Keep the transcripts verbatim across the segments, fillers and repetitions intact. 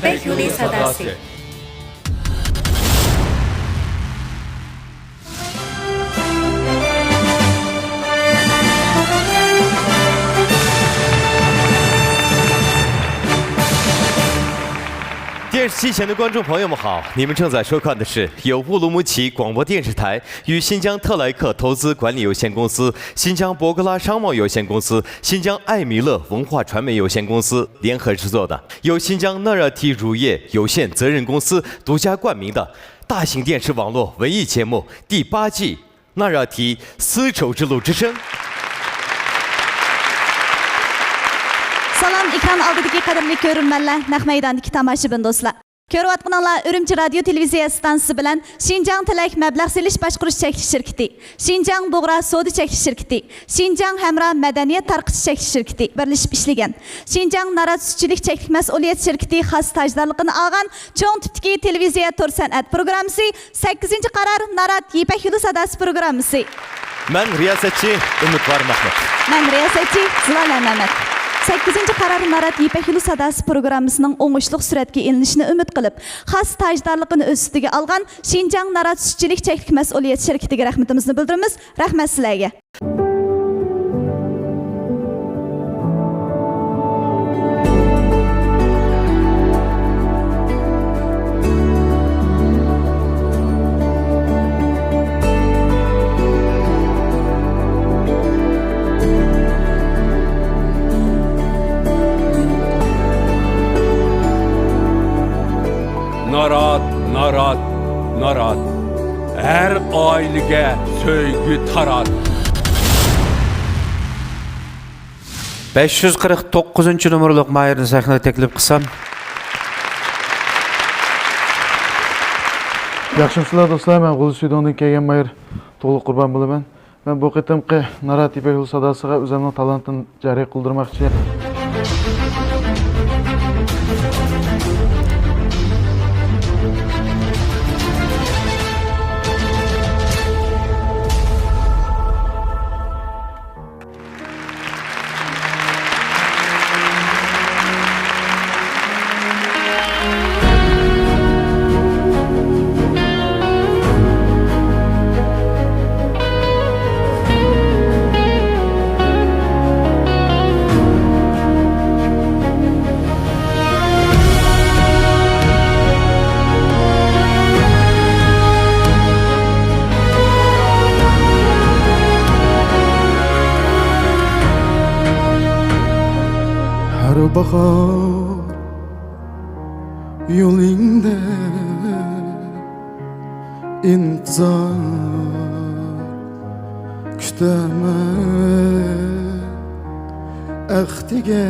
يىپەك يولى ساداسى. 电视机前的观众朋友们好，你们正在收看的是由乌鲁木齐广播电视台与新疆特莱克投资管理有限公司、新疆博格拉商贸有限公司、新疆艾米乐文化传媒有限公司联合制作的，由新疆纳热提乳业有限责任公司独家冠名的大型电视网络文艺节目第八季《纳热提丝绸之路之声》。 سالام، ئېكران ئالدىدىكى قەدىرلىك كۆرۈرمەنلەر، نەق مەيداندىكى تاماشىبىن دوستلار. كۆرۈۋاتقىنىڭلار ئۈرۈمچى رادىيو تېلېۋىزىيە ئىستانسىسى بىلەن شىنجاڭ تىلەك مەبلەغ سېلىش باشقۇرۇش چەكلىك شىركىتى، شىنجاڭ بۇغرا سودا چەكلىك شىركىتى، شىنجاڭ ھەمراھ مەدەنىيەت تارقىتىش چەكلىك شىركىتى بىرلىشىپ ئىشلىگەن. شىنجاڭ نارات سۈتچىلىك چەكلىك مەسئۇلىيەت شىركىتى خاس تاجدارلىقىنى ئالغان چوڭ تىپتىكى تېلېۋىزىيە تور سەنئەت پروگراممىسى، سەككىزىنچى قارار نارات يىپەك يولى ساداسى پروگراممىسى. مەن رىياسەتچى ئۈمىدۋار مەھمۇت. مەن رىياسەتچى زۇلالە مەمەت. سەككىزىنچى قارار نارات يىپەك يولى ساداسى پروگراممىسىنىڭ ئوڭۇشلۇق سۈرەتكە ئېلىنىشىنى ئۈمىد قىلىپ، خاس تاجدارلىقىنى ئۆز ئۈستىگە ئالغان شىنجاڭ نارات سۈتچىلىك چەكلىك مەسئۇلىيەت شىركىتىگە رەھمىتىمىزنى بىلدۈرىمىز. رەھمەت سىلەرگە. نارات، نارات، نارات. ھەر ئائىلىگە سۆيگۈ تارات. بەش يۈز قىرىق توققۇزىنچى نومۇرلۇق ماھىرنى سەھنىگە تەكلىپ قىلسام. ياخشىمۇسىلەر دوستلار، مەن غۇلجا سۈيدۈڭدىن كەلگەن ماھىر تۇغلۇق قۇربان بولىمەن. مەن بۇ قېتىمقى نارات يىپەك يولى ساداسىغا ئۆزۈمنىڭ تالانتىنى جارى قىلدۇرماقچى. ھەر باھار يولۇڭدا ئىنتىزار كۈتەمەن، ئەھدىگە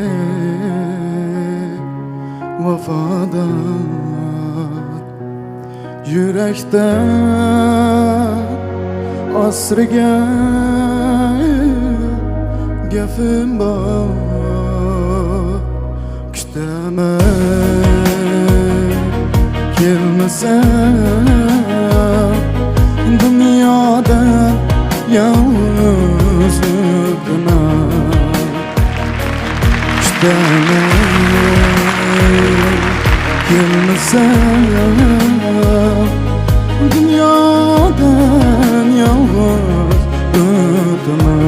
ۋاپادار يۈرەكتە ئاسرىگەن گېپىم بار، كۈتەمەن. كەلمىسەڭ دۇنيادىن يالغۇز ئۆتىمەن. كۈتەمەن، كەلمىسەڭ دۇنيادىن يالغۇز ئۆتىمەن.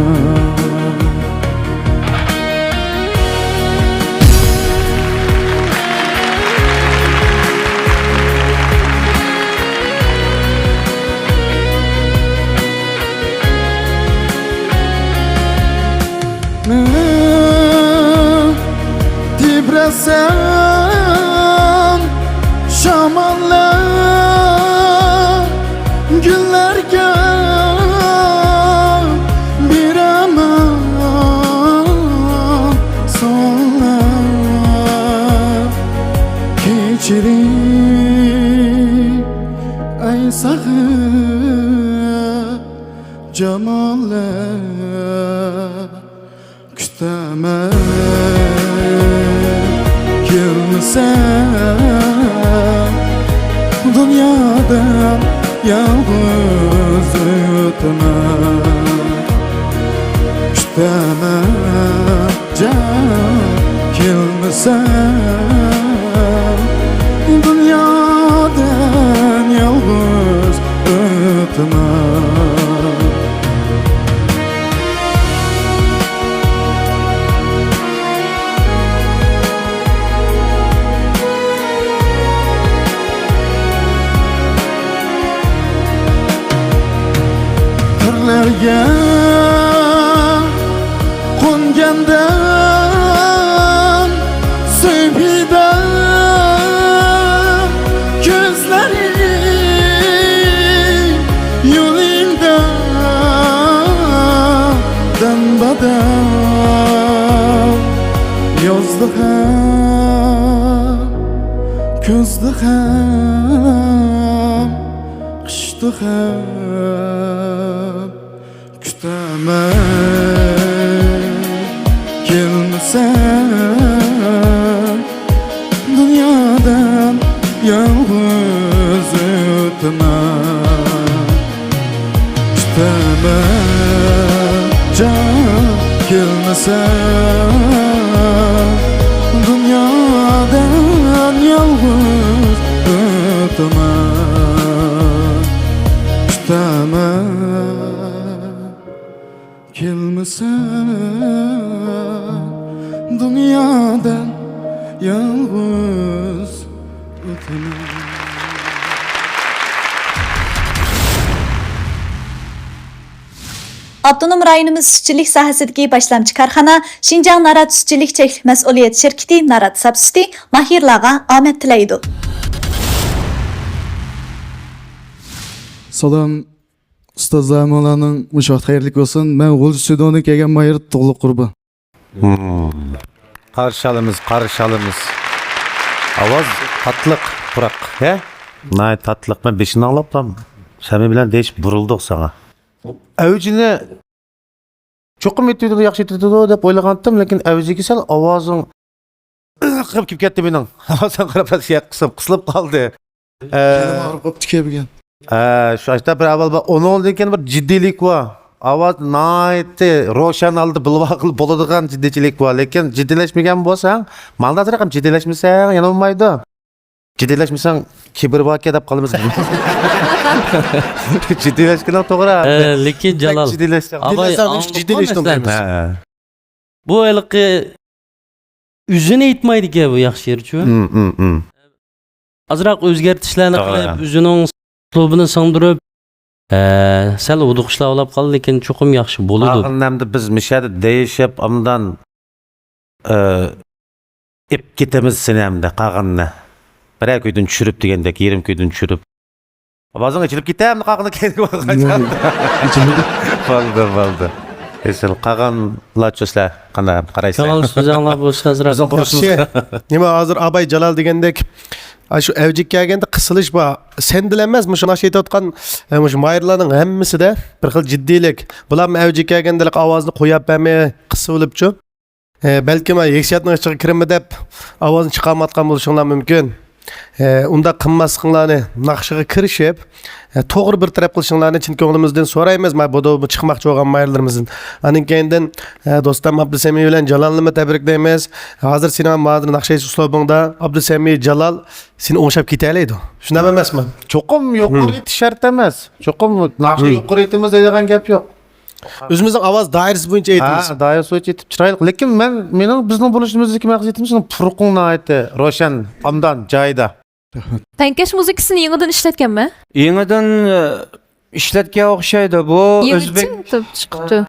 تىترەتسەم شاماللار گۈللەرگە بېرەمەن سوڭلار كېچىلىك ئەي ساغىن جاماللار. كۈتەمەن، كەلمىسەڭ دۇنيادىن يالغۇز ئۆتىمەن. كۈتەمەن جان، كەلمىسەڭ قىرلارغا قونغاندا سۆيۈپ پىدا كۆزلىرى يولۇڭدا دام-بادام، يازدا ھەم، كۈزدە ھەم، قىشتا ھەم. كۈتەمەن، كەلمىسەڭ، دۇنيادىن يالغۇز ئۆتىمەن. كۈتەمەن، جان، كەلمىسەڭ، دۇنيادىن يالغۇز ئۆتىمەن. كۈتەمەن، كەلمىسەڭ، دۇنيادىن يالغۇز ئۆتىمەن. ئاپتونوم رايونىمىز سۈتچىلىك ساھەسىدىكى باشلامچى كارخانا شىنجاڭ نارات سۈتچىلىك چەكلىك مەسئۇلىيەت شىركىتى نارات ساپ سۈتى ماھىرلارغا ئامەت تىلەيدۇ. سالام. ئۇستازلار، ھەممىڭلارنىڭ مۇشۇ ۋاقتى خەيرلىك بولسۇن. مەن غۇلجا سۈدۈڭدىن كەلگەن ماھىر تۇغلۇق قۇربان. مم. قارشى ئالىمىز، قارشى ئالىمىز. ئاۋاز تاتلىق، پۇراق، ھە؟ ناھايىتى تاتلىق. مەن بېشىنى ئاڭلاپلا سەمىي بىلەن دېيىشىپ بۇرۇلدۇق ساڭا. ئەۋجىنى چوقۇم يېتىۋېتىدۇ، ياخشى يېتىۋېتىدۇ دەپ ئويلىغانتىم، لېكىن ئەۋجىگە سەل ئاۋازىڭ قىلىپ كېلىپ كەتتى مېنىڭ. ئاۋازىڭ قاراپ قىسىلىپ قالدى. ئە، كەلدىم ئاغرىپ قاپتۇ كەلگەن. ئە، شۇ ئاشتا بىر ئەھۋال بار. ئۇنىڭدىن كېيىن بىر جىددىيلىك بار. ئاۋاز ناھايىتى روشەن ھالدا بىلىۋالغىلى بولىدىغان جىددىيچىلىك بار. لېكىن جىددىيلەشمىگەن بولساڭ، ماڭدا ئازراق جىددىيلەشمىسەڭ يەنە بولمايدۇ. جىددىيلەشمىسەڭ، كىبىر باركەن دەپ قالىمىز. جىددىيلەشكىنىڭ توغرا. ئە، لېكىن بەك جالال، جىددىيلەشسەڭ. ئاۋاي، جىددىيلەشسەڭ ئاڭلىدىڭمۇ دېيىش توغرا مەسىلەنى؟ ئەمەس. ھە. بۇ ھېلىقى ئۆزىنى ئېيتمايدىكەن بۇ ياخشى يېرىچۇ. ھىم، ھىم، ھىم. ئازراق ئۆزگەرتىشلەرنى توغرا. قىلىپ، ئۆزىنىڭ ئۇسلۇبىنى سىڭدۈرۈپ، ئە، سەل ھودۇقۇشلار بولاپ قالدى، لېكىن چوقۇم ياخشى بولىدۇ. قالغىنىنى ئەمدى بىز مۇشۇ يەردە دېيىشىپ، ئاندىن، ئە، ئېپ كېتىمىز سېنى ئەمدى قالغىنىنى. بىرەر كۈيدىن چۈشۈرۈپ دېگەندەك، يېرىم كۈيدىن چۈشۈرۈپ. ئاۋازىڭ ئېچىلىپ كېتەمدۇ قالغىنى كەينىگە بارغانچە. ئېچىلمىدى. بولدى، بولدى. ئېسىل. قالغانلارچۇ سىلەر قانداق قارايسىلەر؟ كۆڭۈل سۆزۈڭلار بولسا ئازراق. بىزنىڭ قورقۇشىمىز ياخشى. نېمە، ھازىر ئاباي جالال دېگەندەك، ئا، شۇ ئەۋجىگە كەلگەندە قىسىلىش بار. سەندىلا ئەمەس، مۇشۇ ناخشا ئېيتىۋاتقان، ئە، مۇشۇ ماھىرلارنىڭ ھەممىسىدە بىر خىل جىددىيلىك. بۇلارمۇ ئەۋجىگە كەلگەندە ئاۋازىنى قويۇپ بەرمەي قىسىۋېلىپچۇ. ئە، بەلكىم ھېسسىياتنىڭ ئىچىگە كىرىمەن دەپ ئاۋازنى چىقارمايۋاتقان بولۇشۇڭلار مۇمكىن. ئە، ئۇنداق قىلماسلىقىڭلارنى، ناخشىغا كىرىشىپ، ئە، توغرا بىر تەرەپ قىلىشىڭلارنى چىن كۆڭلىمىزدىن سورايمىز، مانا بۇ، بۇ چىقماقچى بولغان ماھىرلىرىمىزدىن. ئاندىن كېيىندىن، ئە، دوستۇم ئابدۇسەمىي بىلەن جالالنىمۇ تەبرىكلەيمىز. ھازىر سېنىڭ مانا ناخشا ئېيتىش ئۇسلۇبۇڭدا ئابدۇسەمىي، جالال سېنى ئوڭشاپ كېتەلەيدۇ. شۇنداق ئەمەسمۇ؟ چوقۇم يۇقىرى ئېيتىش شەرت ئەمەس. چوقۇم ناخشا يۇقىرى ئېيتىمىز دەيدىغان گەپ يوق. ئۆزىمىزنىڭ ئاۋاز دائىرىسى بويىچە ئېيتىمىز. ھە، دائىرىسى بويىچە ئېيتىپ چىرايلىق. لېكىن مەن، مېنىڭ، بىزنىڭ بولۇشىمىزدىكى مەقسىتىمىز شۇنىڭ پۇرىقىڭ ناھايىتى روشەن، ئوبدان جايىدا. تەڭكەش مۇزىكىسىنى يېڭىدىن ئىشلەتكەنمۇ؟ يېڭىدىن، ئە، ئىشلەتكەن ئوخشايدۇ. بۇ يېڭىچە ئۆزبېك تۇرۇپ چىقىپتۇ.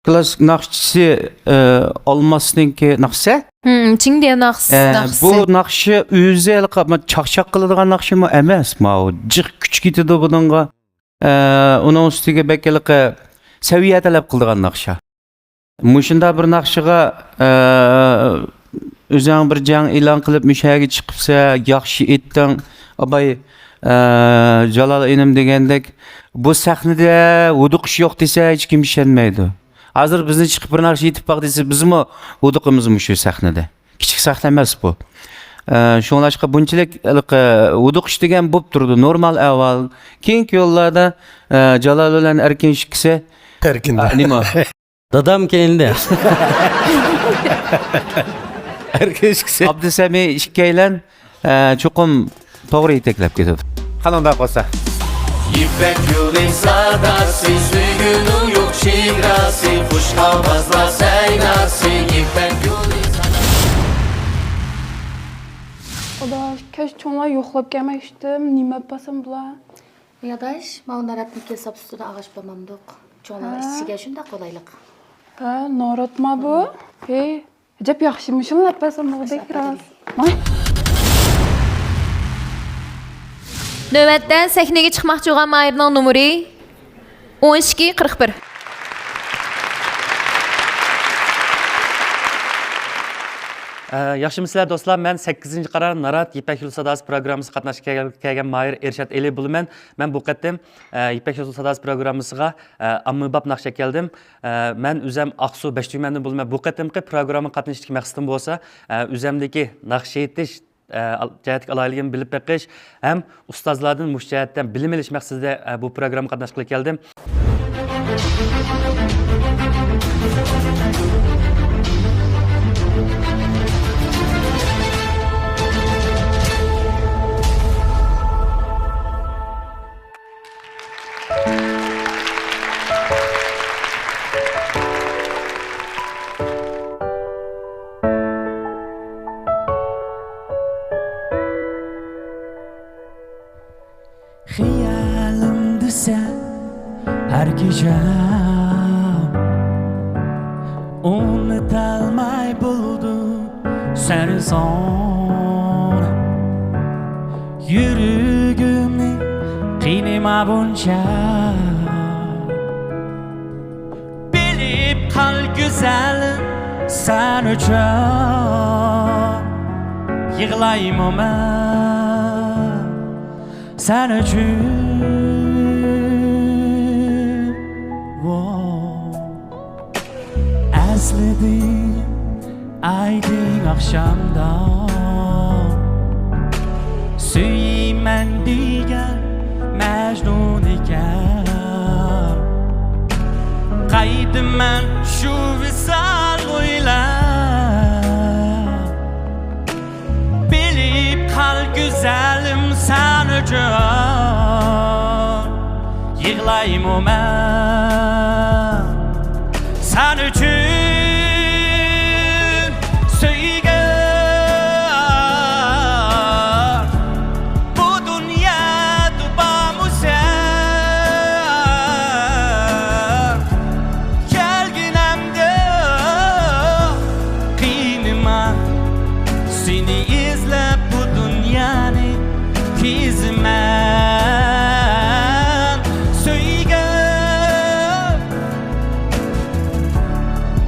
كلاسسىك ناخشىچىسى، ئە، ئالماسنىڭكى ناخشىسى. ھىم، چىڭدىيە ناخشىسى، ئە، ناخشىسى. بۇ ناخشا ئۆزى ھېلىقى چاقچاق قىلىدىغان ناخشىمۇ ئەمەس. ماۋۇ جىق كۈچ كېتىدۇ بۇنىڭغا. ئە، ئۇنىڭ ئۈستىگە بەك ھېلىقى سەۋىيە تەلەپ قىلىدىغان ناخشا. مۇشۇنداق بىر ناخشىغا، ئە، ئۆزۈڭ بىر جەڭ ئېلان قىلىپ، مۇشۇ يەرگە چىقىپسەن، ياخشى ئېيتتىڭ، ئاباي، ئە، جالال ئىنىم دېگەندەك، بۇ سەھنىدە ھودۇقۇش يوق دېسە، ھېچكىم ئىشەنمەيدۇ. ھازىر بىزنى چىقىپ بىر ناخشا ئېيتىپ باق دېسە، بىزمۇ ھودۇقىمىز مۇشۇ سەھنىدە. كىچىك سەھنە ئەمەس بۇ. ئە، شۇڭلاشقا بۇنچىلىك ھېلىقى ھودۇقۇش دېگەن بولۇپ تۇرىدۇ، نورمال ئەھۋال. كېيىنكى يوللاردا، ئە، جالال بىلەن ئەركىن ئىككىسى، ئەركىن. ئە، نېمە؟ دادام كەينىدە. ئەركىن ئىككىسى. ئابدۇسەمىي ئىككىيلەن، ئە، چوقۇم توغرا يېتەكلەپ كېتىدۇ. قانداق بولسا. يىپەك يولى ساداسى، سۆيگۈنىڭ يوق چېگراسى، خۇش ئاۋازلار سەيناسى، يىپەك يولى ساداسى. ئاداش، كەچ چوڭلار يوقلاپ كەلمەي ئىشتىم، نېمە ئەپ بارسام بۇلار؟ يا ئاداش، ماۋۇ ناراتنى كېسىپ ئۈستىدە ئاغاچ بامامدۇق. چوڭلار ھە. ئىچىشىگە شۇنداق قولايلىق. ھە، ناراتما بۇ؟ ھە. ھەي، ئەجەب ياخشى، مۇشۇنى ئەپ بەرسەم بولدى، راست. ھە. نۆۋەتتە سەھنىگە چىقماقچى بولغان ماھىرنىڭ نومۇرى ئون ئىككى قىرىق بىر. ئە، ياخشىمۇسىلەر دوستلار؟ مەن سەككىزىنچى قارار نارات يىپەك يولى ساداسى پروگراممىسىغا قاتناشقا كەل-، كەلگەن ماھىر ئېرشات ئېلى بولىمەن. مەن بۇ قېتىم، ئە، يىپەك يولى ساداسى پروگراممىسىغا، ئە، ئاممىباب ناخشا ئەكەلدىم. ئە، مەن ئۆزەم ئاقسۇ بەشتۈمەندىن بولىمەن. بۇ قېتىمقى پروگراممىغا قاتنىشىشتىكى مەقسىتىم بولسا، ئە، ئۆزەمدىكى ناخشا ئېيتىش، ئە، ئال-، جەھەتتىكى ئالاھىدىلىكىمنى بىلىپ بېقىش ھەم ئۇستازلاردىن مۇشۇ جەھەتتە بىلىم ئېلىش مەقسىتىدە، ئە، بۇ پروگراممىغا قاتناشقىلى كەلدىم. خىيالىمدا سەن ھەر كېچەم، ئۇنتالماي بولدۇم سەنسىز. يۈرىكىمنى قىينىما بۇنچە. بىلىپ قال گۈزەلىم، سەن ئۈچۈن يىغلايمۇ مەن، سەن ئۈچۈن. ۋو. ئەسلىدىم ئايدىڭ ئاخشامدا، سۆيىمەن دېگەن مەجنۇن ئىكەن. قايتىمەن شۇ ۋىسال ئويلاپ، بىلىپ قال گۈزەلىم، سەن ئۈچۈن يىغلايمۇ مەن، سەن ئۈچۈن سۆيگۈ. بۇ دۇنيادا بارمۇ سەن؟ كەلگىنىمدە قىينىما، سېنى ئىزلەپ بۇ دۇنيانى كېزىمەن، سۆيگۈ.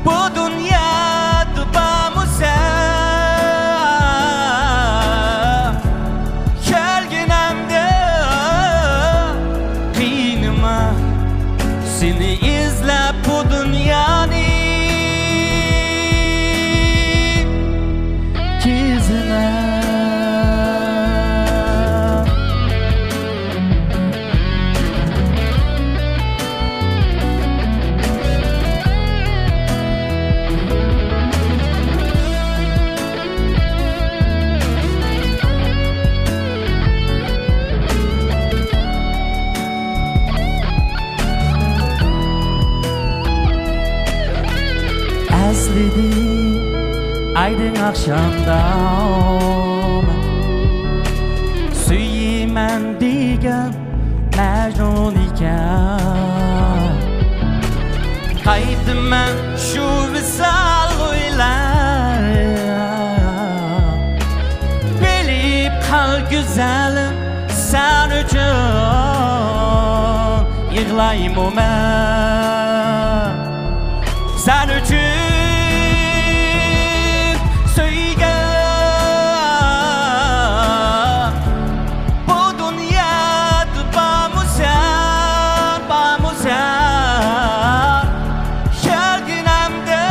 بۇ دۇنيادا بارمۇ سەن؟ كەلگىنىمدە قىينىما، سېنى ئىزلەپ بۇ دۇنيانى كېزىمەن. ئەسلىدىم ئايدىڭ ئاخشامدا، سۆيىمەن دېگەن مەجنۇن ئىكەن. قايتىمەن شۇ ۋىسال ئويلاپ، بىلىپ قال گۈزەلىم، سەن ئۈچۈن يىغلايمۇ مەن، سەن ئۈچۈن سۆيگۈ. بۇ دۇنيادا بارمۇ سەن، بارمۇ سەن؟ كەلگىنىمدە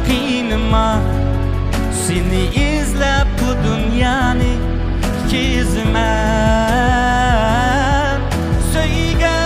قىينىما، سېنى ئىزلەپ بۇ دۇنيانى كېزىمەن، سۆيگۈ.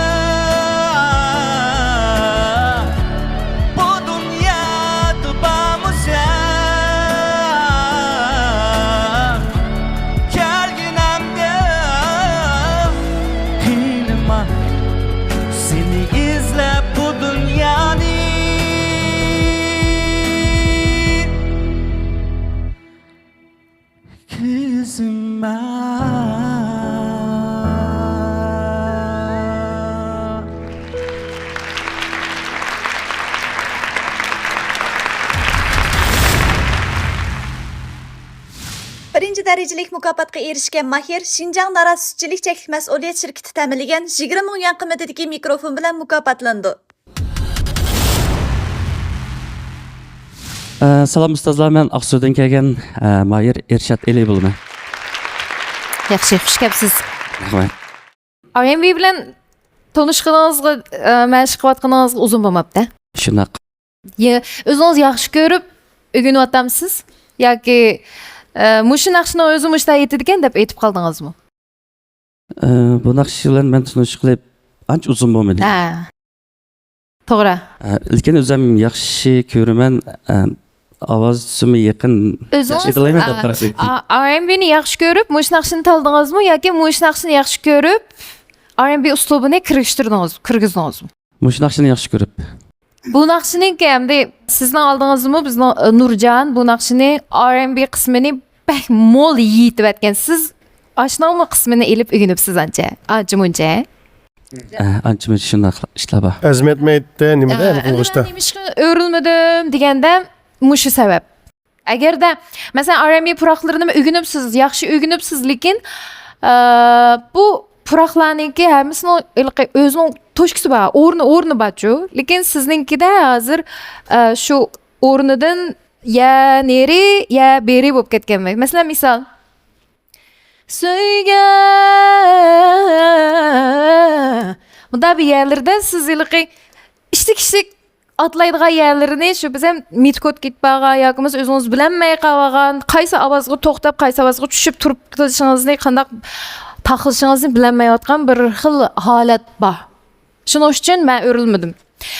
دەرىجىلىك مۇكاپاتقا ئېرىشكەن ماھىر شىنجاڭ نارازى سۈتچىلىك چەكلىك مەسئۇلىيەت شىركىتى تەمىنلىگەن يىگىرمە مىڭ يۈەن قىممىتىدىكى مىكروفون بىلەن مۇكاپاتلىنىدۇ. ئە، سالام ئۇستازلار، مەن ئاقسۇدىن كەلگەن، ئە، ماھىر ئىرشات ئېلى بولىمەن. ياخشى، خۇش كەپسىز. رەھمەت. ئار ئېن بى بىلەن تونۇشقىنىڭىزغا، ئە، مەشىق قىلىۋاتقىنىڭىزغا ئۇزۇن بولماپتۇ. شۇنداق. يە، ئۆزىڭىز ياخشى كۆرۈپ ئۆگىنىۋاتامسىز؟ ياكى، ئە، مۇشۇ ناخشىنىڭ ئۆزى مۇشۇنداق ئېيتىدىكەن دەپ ئېيتىپ قالدىڭىزمۇ؟ ئە، بۇ ناخشا بىلەن مەن تونۇشقىلى ئانچە ئۇزۇن بولمىدى. ھە. توغرا. ئە، لېكىن ئۆزۈم ياخشى كۆرىمەن، ئە، ئاۋاز تۈسىمۇ يېقىن. ئۆزىڭىز، ياخشى ئېيتالايمەن دەپ ئا-، قارىسا. ئا-، ئار ئېن بىنى ياخشى كۆرۈپ، مۇشۇ ناخشىنى تاللىدىڭىزمۇ ياكى مۇشۇ ناخشىنى ياخشى كۆرۈپ، ئار ئېن بى ئۇسلۇبىنى كىرگۈزدۈڭىز، كىرگۈزدىڭىزمۇ؟ مۇشۇ ناخشىنى ياخشى كۆرۈپ. بۇ ناخشىنىڭكى ئەمدى سىزنىڭ ئالدىڭىزدىمۇ بىزنىڭ، ئە، نۇرجان بۇ ناخشىنى ئار ئېن بى قىسمىنى بەك مول يېيىتىۋەتكەن. سىز ئاشۇنىڭمۇ قىسمىنى ئېلىپ ئۆگىنىپسىز ئانچە، ئانچە مۇنچە. ئە، ئانچە مۇنچە شۇنداق ئىشلار بار. ئەزمەتمۇ ئېيتتى، نېمىدە ئە، ھەل قىلغۇچتا؟ نېمىشقا ئۆرۈلمىدىم دېگەندە مۇشۇ سەۋەب. ئەگەردە، مەسىلەن، ئار ئېن بى پۇراقلىرىنىمۇ ئۆگىنىپسىز، ياخشى ئۆگىنىپسىز، لېكىن، ئە، بۇ پۇراقلارنىڭكى ھەممىسىنىڭ ھېلىقى ئۆزىنىڭ توشكىسى بار، ئورنى، ئورنى بارچۇ. لېكىن سىزنىڭكىدە ھازىر، ئە، شۇ ئورنىدىن يا نېرى، يا بېرى بولۇپ كەتكەن. مەسىلەن، مىسال، سۆيگۈ. مۇنداق بىر يەرلىرىدە سىز ھېلىقى ئىشتىك-ئىشتىك ئاتلايدىغان يەرلىرىنى شۇ بىز ھەم مېتكوت كېتىپ بارغان ياكى بولمىسا ئۆزىڭىز بىلەلمەي قالغان، قايسى ئاۋازغا توختاپ، قايسى ئاۋازغا چۈشۈپ تۇرۇپ قېلىشىڭىزنى، قانداق تاقىلىشىڭىزنى بىلەلمەيۋاتقان بىر خىل ھالەت بار. شۇنىڭ ئۈچۈن مەن ئۆرۈلمىدىم.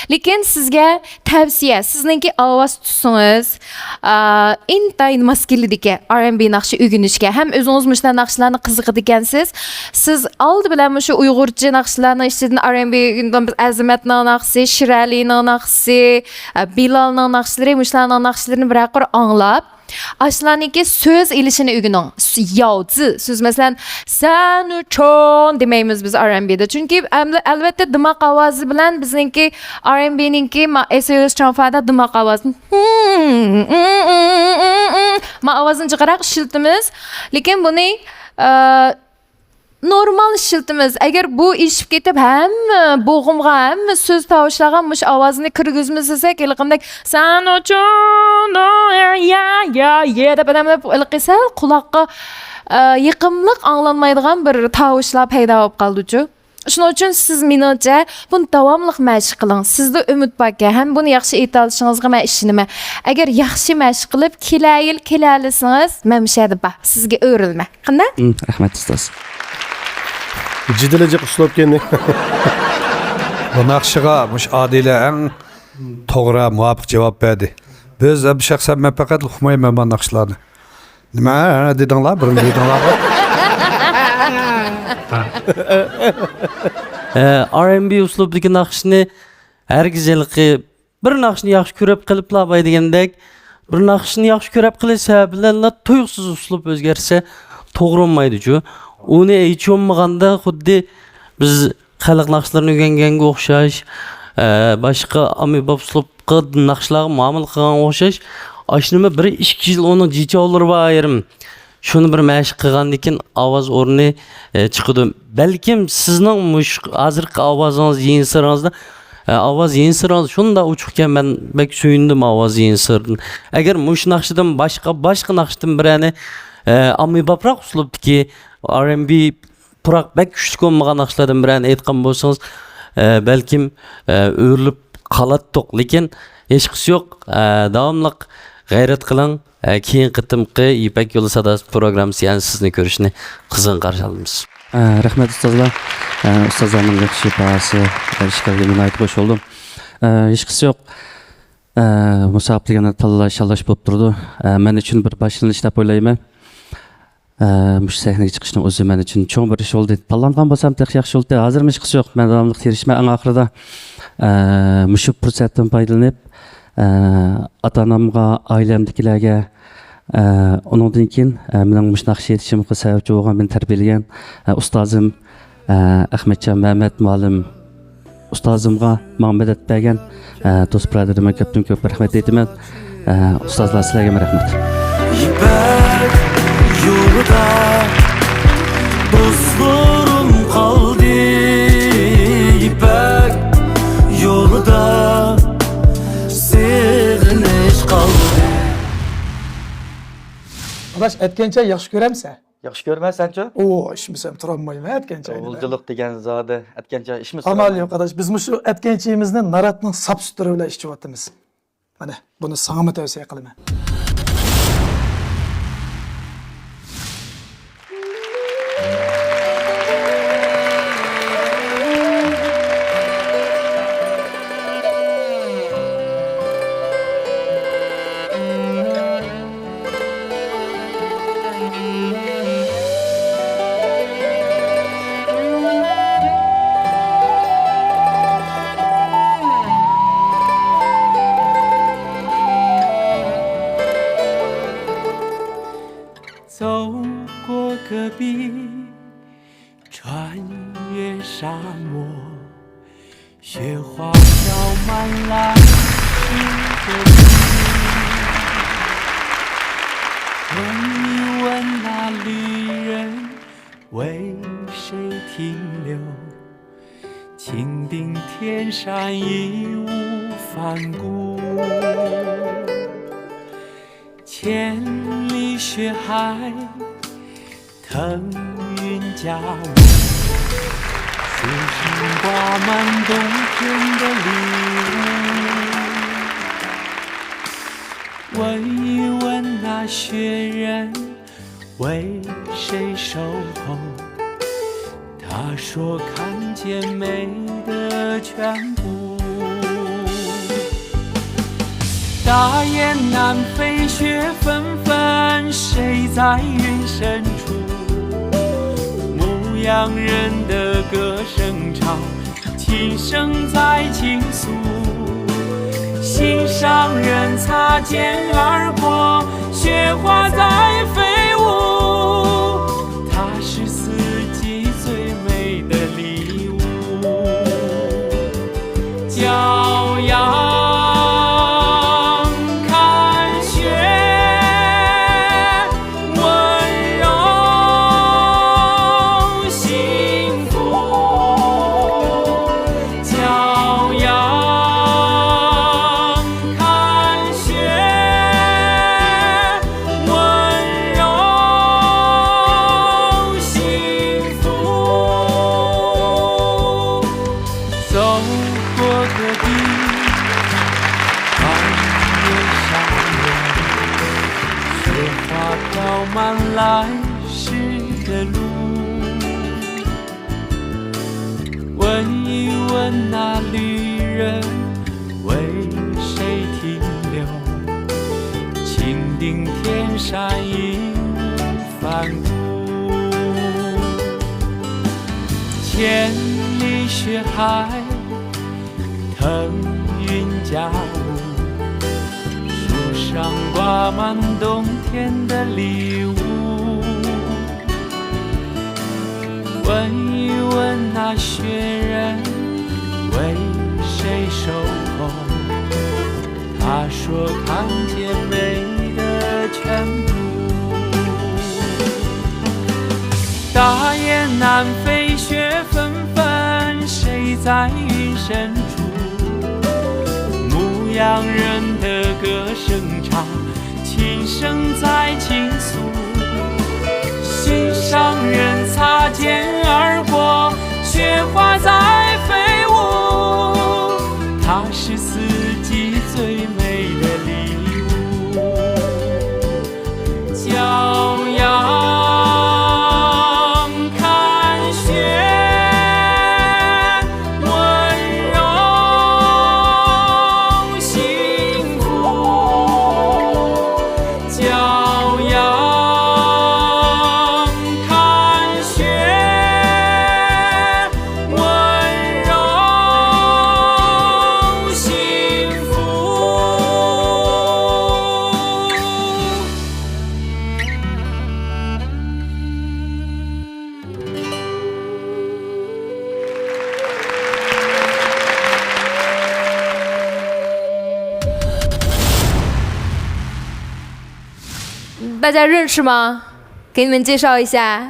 لېكىن سىزگە تەۋسىيە، سىزنىڭكى ئاۋاز تۈسىڭىز، ئا، ئىنتايىن ماس كېلىدىكەن ئار ئېن بى ناخشا ئۆگىنىشكە. ھەم ئۆزىڭىز مۇشۇنداق ناخشىلارنى قىزىقىدىكەنسىز. سىز ئالدى بىلەن مۇشۇ ئۇيغۇرچە ناخشىلارنىڭ ئىچىدىن ئار ئېن بى، ئەزىمەتنىڭ ناخشىسى، شىرئەلىنىڭ ناخشىسى، ئا، بىلالنىڭ ناخشىلىرى، مۇشۇلارنىڭ ناخشىلىرىنى بىرەر قۇر ئاڭلاپ، ئاشۇلارنىڭكى سۆز ئېلىشىنى ئۆگىنىڭ. س-، ياۋزى سۆز، مەسىلەن، سەن ئۈچۈن دېمەيمىز بىز ئار ئېن بىدا. چۈنكى ئەمدى ئەلۋەتتە دىماق ئاۋازى بىلەن بىزنىڭكى ئار ئېن بىنىڭكى ما-، ئېس ئېل ئېس چانفادا دىماق ئاۋازى. ما ئاۋازنى جىقراق ئىشلىتىمىز. لېكىن بۇنى، ئە، نورمال ئىشلىتىمىز. ئەگەر بۇ ئېشىپ كېتىپ، ھەممە بوغۇمغا، ھەممە سۆز تاۋۇشلارغا مۇشۇ ئاۋازنى كىرگۈزمىسەك، ھېلىقىندەك سەن ئۈچۈن، يا، يا، يا، يا دەپ ئادەملەر ھېلىقى سەل قۇلاققا، ئە، يېقىملىق ئاڭلانمايدىغان بىر تاۋۇشلار پەيدا بولۇپ قالىدۇچۇ. شۇنىڭ ئۈچۈن سىز مېنىڭچە بۇنى داۋاملىق مەشىق قىلىڭ. سىزدە ئۈمىد باركەن، ھەم بۇنى ياخشى ئېيتالىشىڭىزغا مەن ئىشىنىمەن. ئەگەر ياخشى مەشىق قىلىپ، كېلەر يىل كېلەلىسىڭىز، مەن مۇشۇ يەردە بار، سىزگە ئۆرۈلمەن. قانداق؟ ھىم، رەھمەت، ئۇستاز. جىدىلى جىق ئۇسلۇب كەينى. بۇ ناخشىغا مۇشۇ ئادىلە ئەڭ توغرا، مۇۋاپىق جاۋاب بەردى. بىز، شەخسەن مەن پەقەت ئۇقمايمەن بۇ ناخشىلارنى. نېمە دېدىڭلار؟ بىرنى دېدىڭلار. ئە، ئار ئېن بى ئۇسلۇبىدىكى ناخشىنى ھەرگىز ھېلىقى بىر ناخشىنى ياخشى كۆرۈپ قېلىپلا باي دېگەندەك، بىر ناخشىنى ياخشى كۆرۈپ قېلىش سەۋەبى بىلەنلا تۇيۇقسىز ئۇسلۇب ئۆزگەرسە توغرا بولمايدۇچۇ. ئۇنى ھېچ بولمىغاندا خۇددى بىز خەلق ناخشىلىرىنى ئۆگەنگەنگە ئوخشاش، ئە، باشقا ئاممىباب ئۇسلۇبقا ناخشىلارغا مۇئامىلە قىلغانغا ئوخشاش، ئاشۇنىمۇ بىر ئىككى يىل ئۇنىڭ جىچاۋلىرى بار ئايرىم. شۇنى بىر مەشىق قىلغاندىن كېيىن ئاۋاز ئورنى، ئە، چىقىدۇ. بەلكىم سىزنىڭ مۇشۇ ھازىرقى ئاۋازىڭىز يېڭىسىرىڭىزدا، ئە، ئاۋاز يېڭىسىرىڭىز شۇنداق ئوچۇقكەن، مەن بەك سۆيۈندۈم ئاۋاز يېڭىسىرىدىن. ئەگەر مۇشۇ ناخشىدىن باشقا، باشقا ناخشىدىن بىرەرنى، ئە، ئاممىبابراق ئۇسلۇبتىكى ئار ئېن بى پۇراق بەك كۈچلۈك بولمىغان ناخشىلاردىن بىرەرنى ئېيتقان بولسىڭىز، ئە، بەلكىم، ئە، ئۆرۈلۈپ قالاتتۇق. لېكىن ھېچقىسى يوق، ئە، داۋاملىق غەيرەت قىلىڭ. ئە، كېيىنكى قېتىمقى يىپەك يولى ساداسى پروگراممىسى يەنە سىزنى كۆرۈشنى قىزغىن قارشى ئالىمىز. ئە، رەھمەت ئۇستازلار. ئە، ئۇستازلارنىڭ ياخشى باھاسى، ئە، ئىشكالغا ناھايىتى خوش بولدۇم. ئە، ھېچقىسى يوق. ئە، مۇسابىقە دېگەندە تاللاش، شاللاش بولۇپ تۇرىدۇ. ئە، مەن ئۈچۈن بىر باشلىنىش دەپ ئويلايمەن. ئە، مۇشۇ سەھنىگە چىقىشنىڭ ئۆزى مەن ئۈچۈن چوڭ بىر ئىش بولدى. تاللانغان بولسام تېخى ياخشى بولدى. ھازىرمۇ ھېچقىسى يوق. مەن داۋاملىق تىرىشىمەن. ئەڭ ئاخىرىدا، ئە، مۇشۇ پۇرسەتتىن پايدىلىنىپ، ئە، ئاتا-ئانامغا، ئائىلەمدىكىلەرگە، ئە، ئۇنىڭدىن كېيىن، ئە، مېنىڭ مۇشۇنداق شېئىر ئېيتىشىمغا سەۋەبچى بولغان، مېنى تەربىيەلىگەن، ئە، ئۇستازىم، ئە، ئەخمەتجان مەمەت مۇئەللىم، ئۇستازىمغا ماڭا مەدەت بەرگەن، ئە، دوست بۇرادىرىمگە كۆپتىن كۆپ رەھمەت ئېيتىمەن. ئە، ئۇستازلار، سىلەرگىمۇ رەھمەت. يىپەك يولدا دوستلىرىم قالدى، يىپەك يولىدا سېغىنىش قالدى. ئاداش، ئەتكەنچە ياخشى كۆرەمسەن؟ ياخشى كۆرمەسەنچۇ؟ ئو، ئىچمىسەم تۇرالمايمەن ئەتكەنچاينى. ئۇلجىلىق دېگەن زادى ئەتكەنچاي ئىچمىسە ئامال يوق ئاداش، بىز مۇشۇ ئەتكەنچىيىمىزنى ناراتنىڭ ساپ سۈتلىرى بىلەن ئىچىۋاتىمىز. مانا، بۇنى ساڭىمۇ تەۋسىيە قىلىمەن. 给你们介绍一下，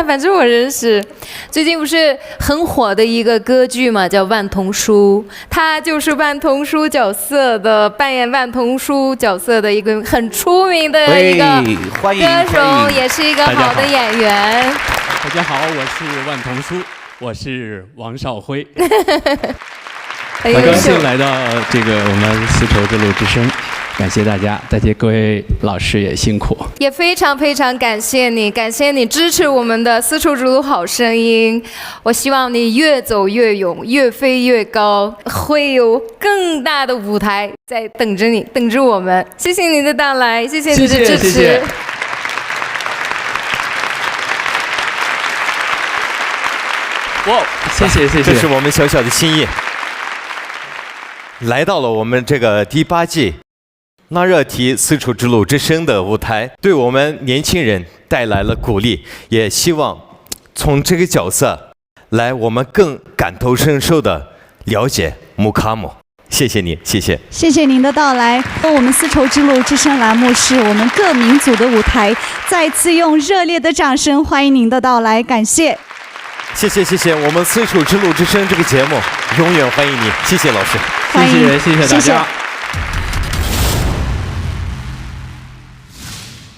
反正我认识。最近不是很火的一个歌剧嘛，叫《万童书》，她就是万童书角色的，扮演万童书角色的一个很出名的一个哎，欢迎歌手，欢迎也是一个好的演员。大家好，我是万童书，我是王少辉。很优秀很高兴。来到这个我们丝绸之路之声，感谢大家，再见各位老师也辛苦。也非常非常感谢你，感谢你支持我们的《丝绸之路好声音》。我希望你越走越勇，越飞越高，会有更大的舞台在等着你，等着我们。谢谢你的到来，谢谢你的支持。谢谢谢谢哇，谢谢谢谢。这是我们小小的心意，来到了我们这个第八季纳热提丝绸之路之声的舞台，对我们年轻人带来了鼓励，也希望从这个角色来，我们更感同身受的了解木卡姆。谢谢你，谢谢。谢谢您的到来。我们丝绸之路之声栏目是我们各民族的舞台，再次用热烈的掌声欢迎您的到来，感谢。谢谢谢谢，我们丝绸之路之声这个节目永远欢迎你，谢谢老师。欢迎，谢谢谢谢大家。谢谢。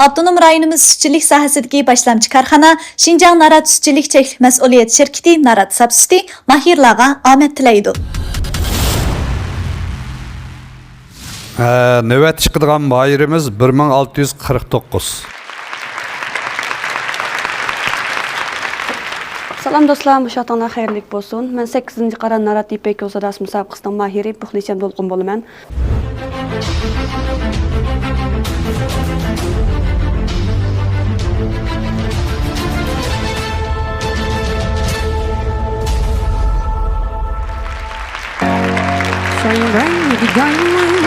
ئاپتونوم رايونىمىز سۈتچىلىك ساھەسىدىكى باشلامچى كارخانا شىنجاڭ نارات سۈتچىلىك چەكلىك مەسئۇلىيەت شىركىتى نارات ساپ سۈتى ماھىرلارغا ئامەت تىلەيدۇ. ئە، نۆۋەتتە چىقىدىغان ماھىرىمىز بىر مىڭ ئالتە يۈز قىرىق توققۇز. سالام دوستلار، مۇشۇ ۋاقتىڭلار خەيرلىك بولسۇن. مەن سەككىزىنچى قارا نارات يىپەك يول ساداسى مۇسابىقىسىنىڭ ماھىرى پۇخلىچەم دولقۇن بولىمەن.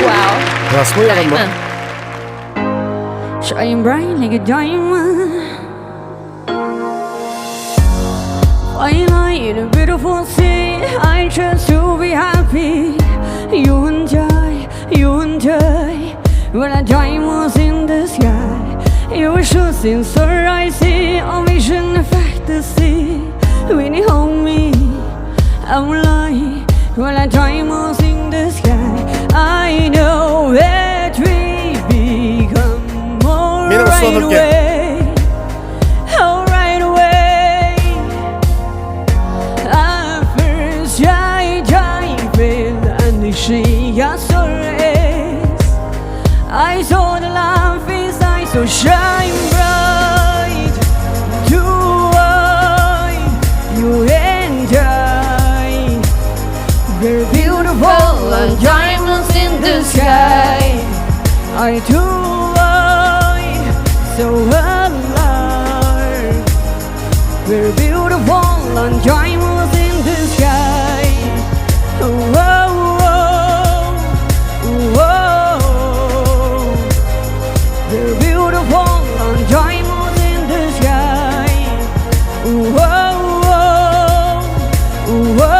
Wow. راستمۇ يالغانمۇ؟ Diamond. Shine bright like a diamond. Fine line in a beautiful sea. I choose to be happy. You and I, you and I. We're like diamonds in the sky. You were shooting so rising. A vision of fantasy. When you hold me, I'm like, we're like diamonds in the sky. I know that we become more Meni right uslubimga. Away. Oh, right away. At first I dive in and she got so raised. I saw the life inside, so shine bright. To I, you and I. We're beautiful like diamonds in the sky. I do I, so alive. We're beautiful like diamonds in the sky. Oh, oh, oh, oh. We're beautiful like diamonds in the sky. Oh, oh, oh, oh, oh.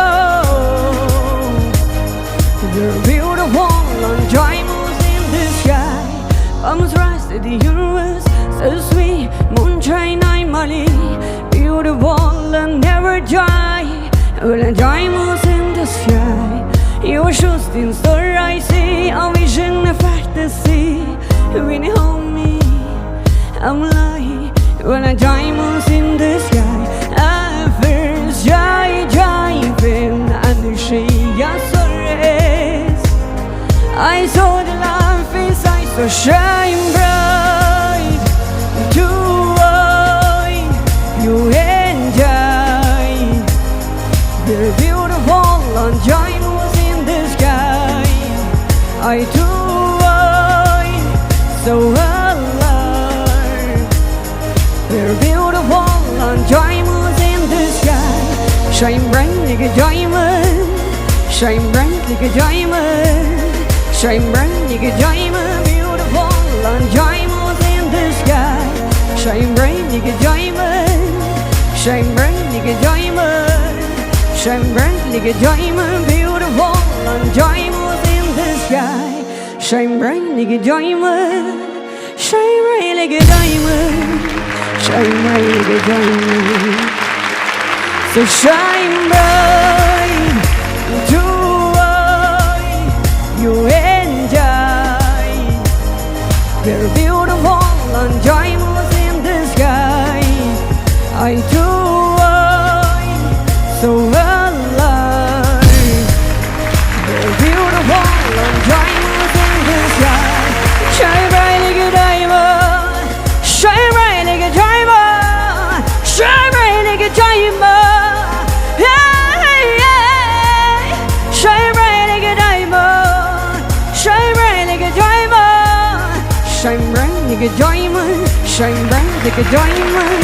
We're beautiful like diamonds in the sky. Palms rise to the universe, so sweet, moonshine, I'm Molly. Beautiful and never dry. We're like diamonds in the sky. You were shooting star, I see a vision of fantasy. When you hold me, I'm like, we're like diamonds in the sky. At first I dive in and she got so raised. I saw the life inside, so shine bright. To I, you and I. We're beautiful like diamonds in the sky. I do I, so alive. We're beautiful like diamonds in the sky. Shine bright like a diamond. Shine bright like a diamond. Shine bright like a diamond. Beautiful like diamonds in the sky. Shine bright like a diamond. Shine bright like a diamond. Shine bright like a diamond. Beautiful like diamonds in the sky. Shine bright like a diamond. Shine bright like a diamond. Shine bright like a diamond. So shine bright, do what you enjoy. We're beautiful and diamonds in the sky. I do what so alive. We're beautiful and diamonds in the sky. Shine bright like a diamond. Shine bright like a diamond. Shine bright like a diamond. Yeah, yeah. Shine bright like a diamond. Shine bright like a diamond. Shine bright like a diamond. Shine bright like a diamond.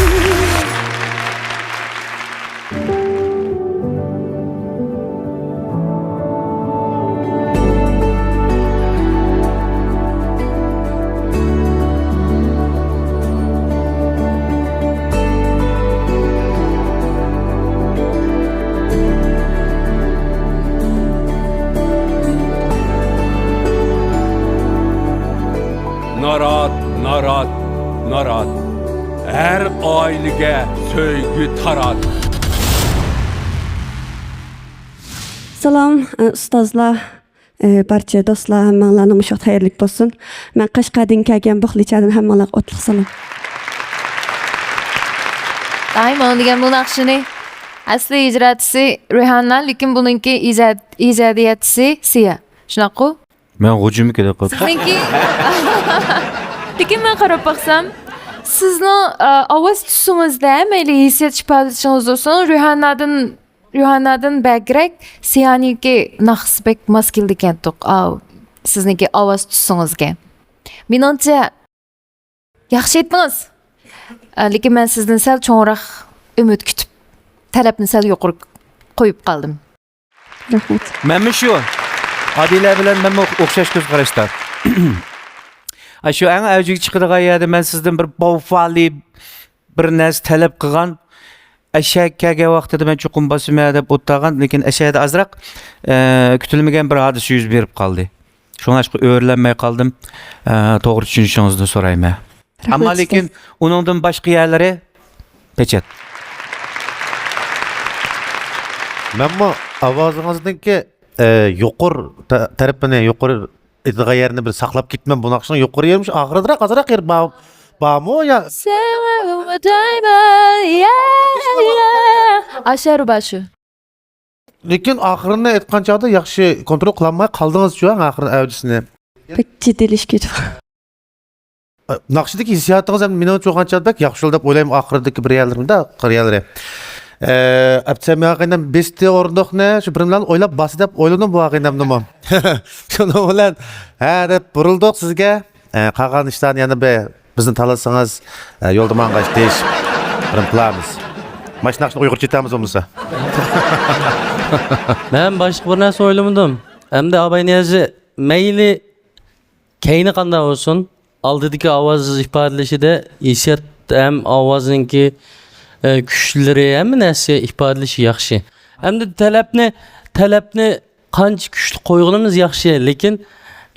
نارات، نارات، نارات. ھەر ئائىلىگە سۆيگۈ تارات. سالام، ئۇستازلار، بارچە دوستلار، ھەممىڭلارنىڭ مۇشۇ ۋاقتى خەيرلىك بولسۇن. مەن قەشقەردىن كەلگەن بۇخلىچادىن ھەممىڭلارغا ئوتلۇق سالام. دائىم ئاڭلىغان بۇ ناخشىنى. ئەسلى ئىجراتچىسى رىھاننا، لېكىن بۇنىڭكى ئىجاد-، ئىجادىيەتچىسى سىيا. شۇنداققۇ؟ مەن غۇجىمىكى دەپ قويۇپ. سىزنىڭكى، لېكىن مەن قاراپ باقسام، سىزنىڭ، ئا، ئاۋاز تۈسىڭىزدە، مەيلى ھېسسىيات ئىپادىلىشىڭىز بولسۇن، رىھاننادىن، رىھاننادىن بەكرەك سىيانىڭكى ناخشىسى بەك ماس كېلىدىكەن، توق. ئاۋ، سىزنىڭكى ئاۋاز تۈسىڭىزگە. مېنىڭچە، ياخشى ئېيتتىڭىز. ئە، لېكىن مەن سىزدىن سەل چوڭراق ئۈمىد كۈتۈپ، تەلەپنى سەل يۇقىرى قويۇپ قالدىم. رەھمەت. مەنمۇ شۇ. ئادىلە بىلەن مەنمۇ ئوخشاش كۆز قاراشتا. ئا، شۇ ئەڭ ئەۋجىگە چىقىدىغان يەردە مەن سىزدىن بىر باۋفالى بىر نەرسە تەلەپ قىلغان. ئەشەگە كەلگەن ۋاقتىدا مەن چوقۇم باسىمەن دەپ ئولتۇرغان، لېكىن ئەشەدە ئازراق، ئە، كۈتۈلمىگەن بىر ھادىسە يۈز بېرىپ قالدى. شۇڭلاشقا ئۆرۈلەلمەي قالدىم. ئە، توغرا چۈشىنىشىڭىزنى سورايمەن. رەھمەت، ئەمما لېكىن ئۇستاز. ئۇنىڭدىن باشقا يەرلىرى پېچەت. مەنمۇ ئاۋازىڭىزنىڭكى، ئە، يۇقىرى تە-، تەرىپىنى، يۇقىرى ئېيتىدىغان يەرنى بىر ساقلاپ كېتىمەن. بۇ ناخشىنىڭ يۇقىرى يېرى مۇشۇ ئاخىرىدىراق ئازراق يېرى بار، بارمۇ يا؟ ئاشۇ يەر بار شۇ. لېكىن ئاخىرىنى ئېيتقان چاغدا ياخشى كونترول قىلالماي قالدىڭىزچۇ، ئاخىرىنى ئەۋجىسىنى. بەك جىددىيلىشىپ كېتىپ. ناخشىدىكى ھېسسىياتىڭىز ھەم مېنىڭچە ئويغانچە بەك ياخشى بولدى دەپ ئويلايمەن، ئاخىرىدىكى بىر يەرلىرىمدە، قىر يەرلىرى. ئە، ئەپسەم ياغىنەم بېستى ئورۇندۇقنى، شۇ بىر بىلەن ئويلاپ باستى دەپ ئويلىدىم بۇ ئاغىنەمنىمۇ. شۇنىڭ بىلەن، ھە، دەپ بۇرۇلدۇق سىزگە. ئە، قالغان ئىشلارنى يەنە بىر بىزنى تاللىسىڭىز، ئە، يولدا ماڭغاچ دېيىش بىر قىلارمىز. مانا شۇ ناخشىنى ئۇيغۇرچە ئېيتامىز بولمىسا. مەن باشقا بىر نەرسە ئويلىمىدىم. ئەمدى ئاباي نىيازى مەيلى كەينى قانداق بولسۇن، ئالدىدىكى ئاۋاز ئىپادىلىشىدە ھېسسىيات ھەم ئاۋازنىڭكى، ئە، كۈچلىرى، ھەممە نەرسە ئىپادىلىشى ياخشى. ئەمدى تەلەپنى، تەلەپنى قانچە كۈچلۈك قويغىنىمىز ياخشى، لېكىن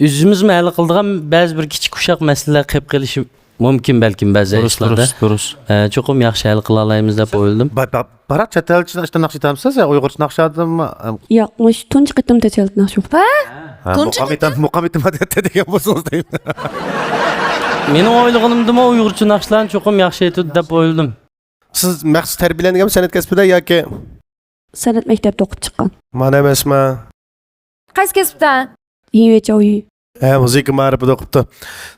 ئۆزىمىزمۇ ھەل قىلىدىغان بەزى بىر كىچىك ئۇششاق مەسىلىلەر قېلىپ قېلىشى مۇمكىن بەلكىم بەزى دۇرۇس، ئىشلاردا. دۇرۇس، دۇرۇس. ئە، چوقۇم ياخشى ھەل قىلالايمىز دەپ ئويلىدىم. با-، با-، بىراق چەت ئەلچە ناخشا ئېيتامسىز يا ئۇيغۇرچە ناخشا ئادەممۇ؟ ياق، مۇشۇ تۇنجى قېتىم چەت ئەلچە ناخشا ئوقۇپ. ھە؟ ھە، تۇنجى مۇقام قېتىم؟ ئېيتام-، مۇقام ئېيتىمەن دەيدىغان بولسىڭىز دەيمەن. مېنىڭ ئويلىغىنىمدىمۇ ئۇيغۇرچە ناخشىلارنى چوقۇم ياخشى ئېيتىدۇ دەپ ئويلىدىم. سىز مەخسۇس تەربىيەلەنگەنمۇ سەنئەت كەسپىدە ياكى؟ سەنئەت مەكتەپتە ئوقۇپ چىققان. مانا ئەمەسما؟ قايسى كەسىپتە؟ يىڭيۈەچاۋيۈ. ھە، مۇزىكا مائارىپىدا ئوقۇپتۇ.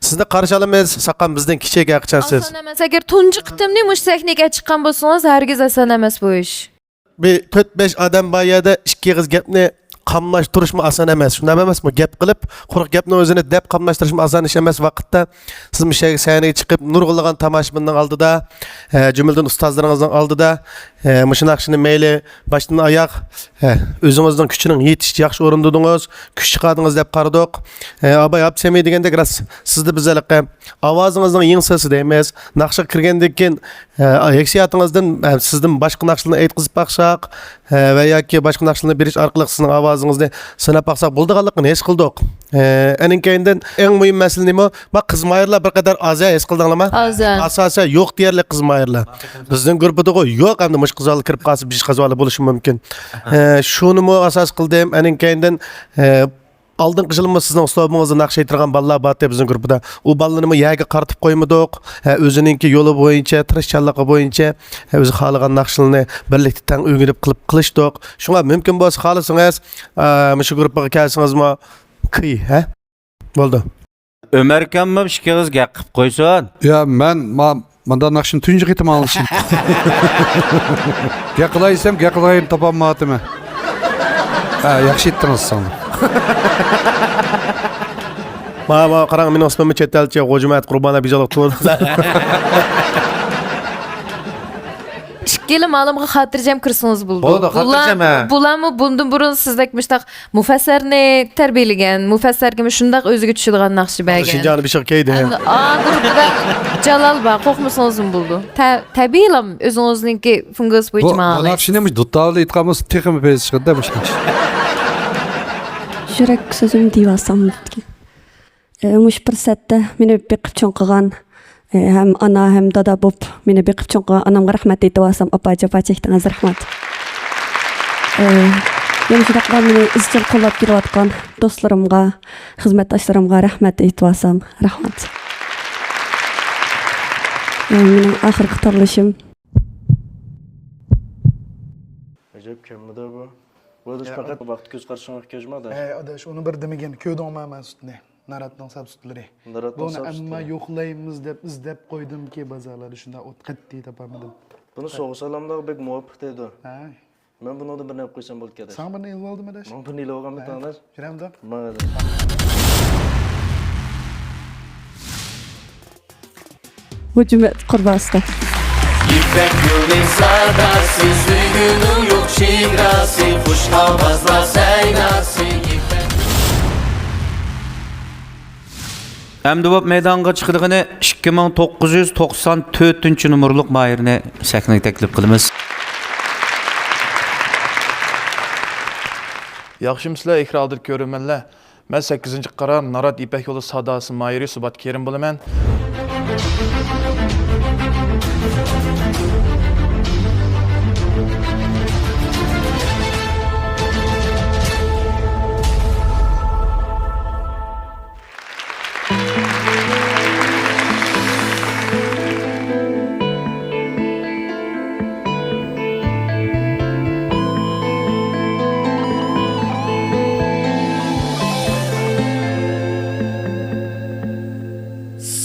سىزنى قارشى ئالىمىز، ساقام بىزدىن كىچىك ھەقىچانسىز. ئاسان ئەمەس. ئەگەر تۇنجى قېتىمنى مۇشۇ سەھنىگە چىققان بولسىڭىز، ھەرگىز ئاسان ئەمەس بۇ ئىش. بىر تۆت بەش ئادەم بار يەردە ئىككى ئېغىز گەپنى قاملاشتۇرۇشمۇ ئاسان ئەمەس. شۇنداق ئەمەسمۇ؟ گەپ قىلىپ، قۇرۇق گەپنىڭ ئۆزىنى دەپ قاملاشتۇرۇشمۇ ئاسان ئىش ئەمەس ۋاقىتتا. سىز مۇشۇ يەرگە سەھنىگە چىقىپ، نۇرغۇنلىغان تاماشىبىننىڭ ئالدىدا، ھە، جۈملىدىن ئۇستازلىرىڭىزنىڭ ئالدىدا، ھە، مۇشۇ ناخشىنى مەيلى باشتىن ئاياغ، ھە، ئۆزىڭىزنىڭ كۈچىنىڭ يېتىشىچە ياخشى ئورۇندىدىڭىز، كۈچ چىقاردىڭىز دەپ قارىدۇق. ھە، ئاباي ئابسەمى دېگەندەك راست، سىزدە بىز ھېلىقى ئاۋازىڭىزنىڭ يېڭى سىرسى دەيمىز. ناخشىغا كىرگەندىن كېيىن، ھە، ھېسسىياتىڭىزدىن، ھە، سىزدىن باشقا ناخشىلارنى ئېيتقۇزۇپ باقساق، ھە، ۋە ياكى باشقا ناخشىلارنى بېرىش ئارقىلىق سىزنىڭ ئاۋازىڭىزنى سىناپ باقساق بولىدىغانلىقىنى ھېس قىلدۇق. ھە، ئانىڭ كەينىدىن ئەڭ مۇھىم مەسىلە نېمە؟ ما قىز ماھىرلار بىر قەدەر ئاز، ھە، ھېس قىلدىڭلارمۇ؟ ئاز، ھە. ئاساسەن يوق دېيەرلىك قىز ماھىرلار. بىزنىڭ گۇرۇپپىدىغۇ يوق، ئەمدى مۇشۇ قىز بالا كىرىپ قالسا بىش قىز بالا بولۇشى مۇمكىن. ھە، شۇنىمۇ ئاساس قىلدىم. ئانىڭ كەينىدىن، ھە، ئالدىنقى يىلمۇ سىزنىڭ ئۇسلۇبىڭىزدا ناخشا ئېيتىدىغان بالىلار بارتى بىزنىڭ گۇرۇپپىدا. ئۇ بالىلىرنىمۇ يەرگە قارىتىپ قويمىدۇق. ھە، ئۆزىنىڭكى يولى بويىچە، تىرىشچانلىقى بويىچە، ھە، ئۆزى خالىغان ناخشىلارنى بىرلىكتە تەڭ ئۆگىنىپ قىلىپ قىلىشتۇق. شۇڭا مۇمكىن بولسا خالىسىڭىز، ئە، مۇشۇ گۇرۇپپىغا كەلسىڭىزمۇ كۈي، ھە؟ بولدى. ئۆمەركاممۇ ئىككىڭىز گەپ قىلىپ قويسۇن. يا، مەن ما-، مۇنداق ناخشىنى تۇنجى قېتىم ئاڭلىشىم. گەپ قىلاي دېسەم، گەپ قىلغان يېرىنى تاپالمايۋاتىمەن. ھە، ياخشى ئېيتتىڭىز، ساڭا. ما، ما، قاراڭ، مېنىڭ ئىسمىم چەت ئەلچە، غوجىمەت قۇربان ئەبىجانلىق تۇر. ئىككىلا مالىمغا خاتىرجەم كىرسىڭىز بولىدۇ. بولىدۇ، بۇلار، خاتىرجەم، ھە. بۇلارمۇ بۇندىن بۇرۇن سىزدەك مۇشۇنداق مۇفەسسەرنى تەربىيەلىگەن، مۇفەسسەرگىمۇ شۇنداق ئۆزىگە چۈشىدىغان ناخشا بەرگەن. شىنجاڭنى بېشىغا كىيدى، ھە. ئەمدى ئا گۇرۇپپىدا جالال بار، قورقمىسىڭىزمۇ بولىدۇ. تە-، تەبىئىيلا ئۆزىڭىزنىڭكى فۇنگوس بويىچە بۇ، بۇ ماڭالايسىز. ناخشىنى مۇشۇ دۇتاۋلا ئېيتقان بولسا تېخىمۇ پەيزى چىقىدۇ-دە مۇشۇ ناخشا. يۈرەك سۆزۈم دېيىۋالسام. ئە، مۇشۇ پۇرسەتتە مېنى بېقىپ چوڭ قىلغان، ئە، ھەم ئانا، ھەم دادا بولۇپ مېنى بېقىپ چوڭ قىلغان ئانامغا رەھمەت ئېيتىۋالسام، ئاپا، جاپا چەكتىڭىز، رەھمەت. ئە، يەنە شۇنداقلا مېنى ئىزچىل قوللاپ كېلىۋاتقان دوستلىرىمغا، خىزمەتداشلىرىمغا رەھمەت ئېيتىۋالسام، رەھمەت. ئە، مېنىڭ ئاخىرقى تاللىشىم. ئەجەب كەممىدۇ بۇ. بۇ ئاداش يا، پەقەت ۋاقىت كۆز قارىشىڭغا ئېھتىياجمۇ ئاداش؟ ھەي، ئاداش، ئۇنى بىر دېمىگىن، كۆردۈڭمۇ مەن سۈتنى؟ ناراتنىڭ ساپ سۈتلىرى. ناراتنىڭ بۇنى ساپ ئەمما سۈتلىرى. يوقلايمىز دەپ ئىزدەپ قويدۇمكى، بازارلاردا شۇنداق ئوت قەتئىي تاپالمىدىم. بۇنى سوغا سالاملارغا بەك مۇۋاپىق دەيدۇ. ھەي. مەن بۇنىڭدىن بىرنى ئەپ قويسام بولىدىكەن ئاداش. ساڭا بىرنى ئېلىۋالدىم ئاداش. ماڭا بىرنى ئېلىۋالغانمىدىڭ ئاداش؟ يۈرەمدۇق. ماڭا ئاداش. ھۇجۇم قۇربانسىدا. يىپەك يولى ساداسى، سۆيگۈنىڭ يوق چېگراسى، خۇش ئاۋازلار سەيناسى، يىپەك. ئەمدى بولۇپ مەيدانغا چىقىدىغىنى ئىككى مىڭ توققۇز يۈز توقسان تۆتىنچى نومۇرلۇق ماھىرنى سەھنىگە تەكلىپ قىلىمىز. ياخشىمۇسىلەر، ئېكران ئالدىدىكى كۆرۈرمەنلەر؟ مەن سەككىزىنچى قارار نارات يىپەك يولى ساداسى ماھىرى سۇبات كېرىم بولىمەن.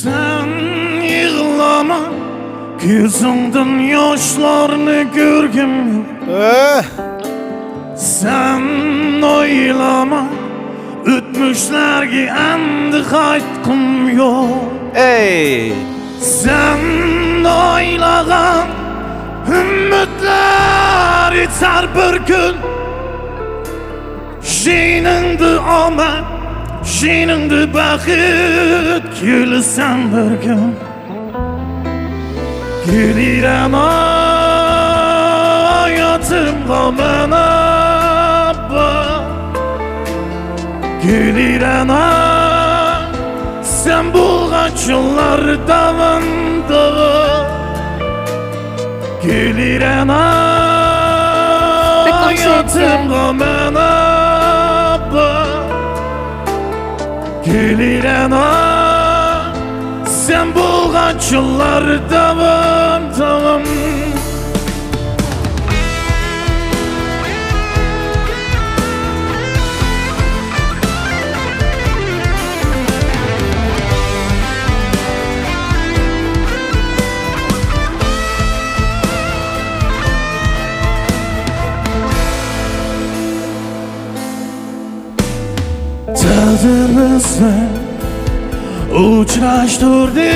سەن يىغلىما، كۆزۈڭدىن ياشلارنى كۆرگۈم يوق. ئۆھ! سەن ئويلىما، ئۆتمۈشلەرگە ئەمدى قايتقۇم يوق. ئەي! سەن ئويلىغان ئۈمىدلەر يېتەر بىر كۈن. شېنىڭدە ئامەت، شېنىڭدە بەخت كۈلىسەن بىر كۈن. گۈلى رەنا، ھاياتىمغا مەنە بار. گۈلى رەنا، سەن بولغان چىللار داۋامدا. گۈلى رەنا، ھاياتىمغا مەنە بار. گۈلى رەنا، سەن بولغان چىللار داۋام، داۋام. تەقدىر بىزنى ئۇچراشتۇردى.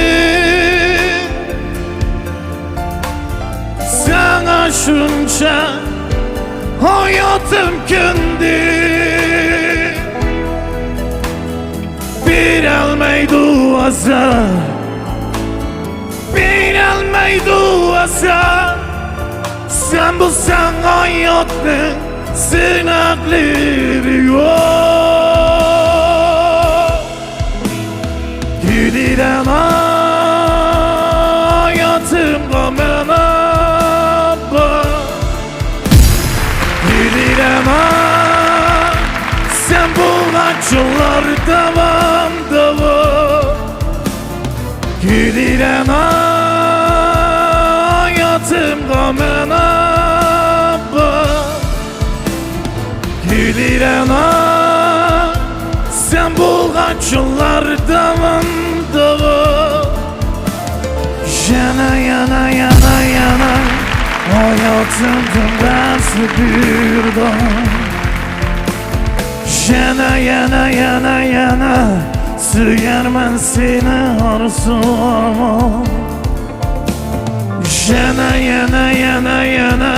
ساڭا شۇنچە ھاياتىم كۆندى. بېرەلمەيدۇ ئازار، بېرەلمەيدۇ سەن، سەن بولساڭ ھاياتنىڭ سىناقلىرى يوق. گۈلىدەم ھاياتىمغا مەنە بار. گۈلىدەم، سەن بولغان چىللار داۋام داۋام. گۈلىدەم، ھاياتىمغا مەنە بار. گۈلىدەم، سەن بولغان چىللار داۋام داۋام. يەنە، يەنە، يەنە، يەنە ھاياتىمدىن بەرسە بىر دام. يەنە، يەنە، يەنە، يەنە سۆيەرمەن سېنى ئارزۇ. يەنە، يەنە، يەنە، يەنە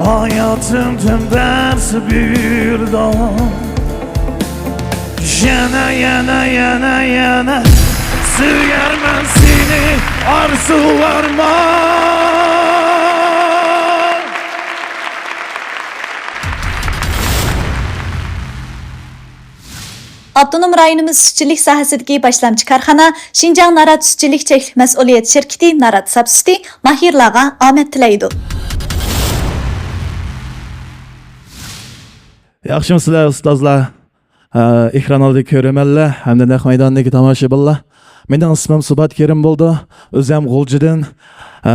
ھاياتىمدىن بەرسە بىر دام. يەنە، يەنە، يەنە، يەنە سۆيەرمەن سېنى ئارزۇ ئارمان. ئاپتونوم رايونىمىز سۈتچىلىك ساھەسىدىكى باشلامچى كارخانا شىنجاڭ نارات سۈتچىلىك چەكلىك مەسئۇلىيەت شىركىتى نارات ساپ سۈتى ماھىرلارغا ئامەت تىلەيدۇ. ياخشىمۇسىلەر ئۇستازلار؟ ئە، ئېكران ئالدىدىكى كۆرۈرمەنلەر ھەمدە نەق مەيداندىكى تاماشىبىنلار. مېنىڭ ئىسمىم سۇبات كېرىم بولىدۇ. ئۆزۈم غۇلجىدىن. ئە،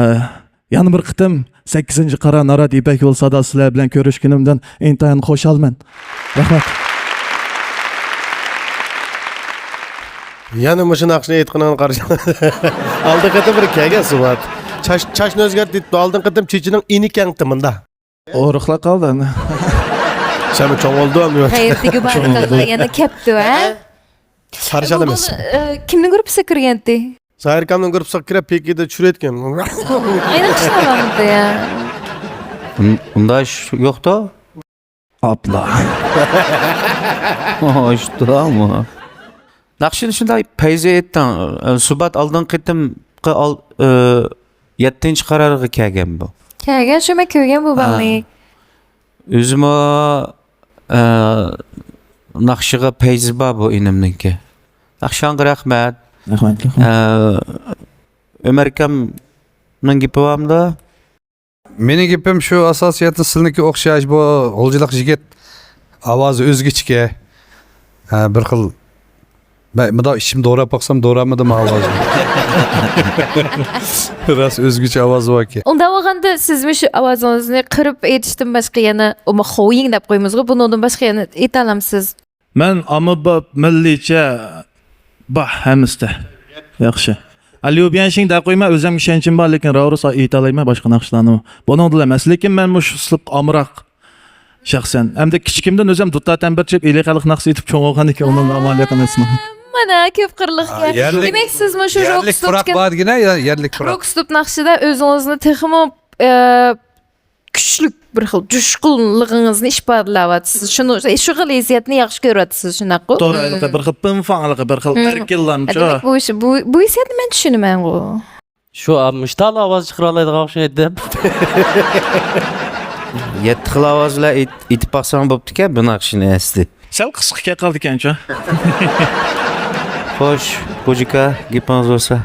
يەنە بىر قېتىم سەككىزىنچى قارا نارات يىپەك يولى ساداسى سىلەر بىلەن كۆرۈشكىنىمدىن ئىنتايىن خۇشالمەن. رەھمەت. يەنە مۇشۇ ناخشىنى ئېيتقىنىڭنى قارشى. ئالدىنقى قېتىم بىر كەلگەن سۇبات. چاچ، چاچنى ئۆزگەرت دېيىپتۇ. ئالدىنقى قېتىم چېچىنىڭ ئېنى كەڭتى مۇندا. ئورۇقلاپ قالدى ئەمدى. سەنمۇ چوڭ بولدۇڭ ئەمدى. غەيرىتىگە باركاللا، يەنە كەپتۇ، ھە؟ قارشى ئالىمىز. بۇ، ئە، كىمنىڭ گۇرۇپپىسىغا كىرگەنتى؟ زاھىر ئاكامنىڭ گۇرۇپپىسىغا كىرىپ، پىكىدە چۈشۈرۈۋەتكەن. ئاينىڭ چىشلىۋالمىدى، يا. ئۇن-، ئۇنداق ئىش يوقتۇ. ئاپلا. ئىشتۇرامۇ؟ ناخشىنى شۇنداق پەيزى ئېيتتىڭ. ئە، سۇبات ئالدىنقى قېتىمقى ئال-، ئە، يەتتىنچى قارارغا كەلگەن بۇ. كەلگەن شۇ، مەن كۆرگەن بۇ ھە. بالىنى. ئۆزىمۇ، ئە، ناخشىغا پەيزى بار بۇ ئىنىمنىڭكى. ناخشاڭغا رەھمەت. رەھمەت، رەھمەت. ئە، ئۆمەر ئاكامنىڭ گېپى بارمىدۇ؟ مېنىڭ گېپىم شۇ، ئاساسىيەتتە سىلىنىڭكى ئوخشاش، بۇ غۇلجىلىق يىگىت ئاۋازى ئۆزگىچىكەن. ھە، بىر خىل، مەن مۇنداق ئىچىمدە دوراپ باقسام، دورامىدىم ئاۋازنى. راست ئۆزگىچە ئاۋازى باركەن. ئۇنداق بولغاندا سىزمۇ شۇ ئاۋازىڭىزنى قىرىپ ئېيتىشتىن باشقا يەنە، ئۇمۇ خويىڭ دەپ قويىمىزغۇ، بۇنىڭدىن باشقا يەنە ئېيتالامسىز؟ مەن ئاممىباب مىللىيچە باھ ھەممىسىدە. ياخشى. ليۇبيەنشىڭ دەپ قويما، ئۆزۈمگە ئىشەنچىم بار، لېكىن راۋرۇس ئېيتالايمەن، باشقا ناخشىلارنىمۇ. بۇنىڭدىلا ئەمەس، لېكىن مەن مۇشۇ ئۇسلۇبقا ئامراق شەخسەن. ھەمدە كىچىكىمدىن ئۆزۈم دۇتار تەمبۇر چېلىپ، ئىلى خەلق ناخشىسى ئېيتىپ چوڭ بولغان ئىكەن، ئۇنىڭ ئامالى يېقىن ئېسىمە. مانا كۆپ قىرلىق گەپ. دېمەك، سىزمۇ شۇ روك ئۇسلۇبتىكى، يەرلىك پۇراق بار دېگىنە، يا-، يەرلىك پۇراق. روك ئۇسلۇب ناخشىدا ئۆزىڭىزنى تېخىمۇ، ئە، كۈچلۈك بىر خىل جۇشقۇنلۇقىڭىزنى ئىپادىلەۋاتىسىز. شۇنى، شۇ خىل ھېسسىياتنى ياخشى كۆرۈۋاتىسىز، شۇنداققۇ؟ توغرا، ھېلىقى بىر خىل پىڭفاڭ، ھېلىقى بىر خىل ئەركىنلارنىچۇ. دېمەك، بۇ، بۇ، بۇ ھېسسىياتنى مەن چۈشىنىمەنغۇ. شۇ، ئا، مۇشتالا ئاۋاز چىقىرالايدىغان ئوخشايدۇ دەپ. يەتتە خىل ئاۋاز بىلەن ئېيت-، ئېيتىپ باقساڭ بوپتىكەن بۇ ناخشىنى ئەسلى. سەل قىسقا كەپ قالدىكەنچۇ. خوش، خوجىكا، گېپىڭىز بولسا.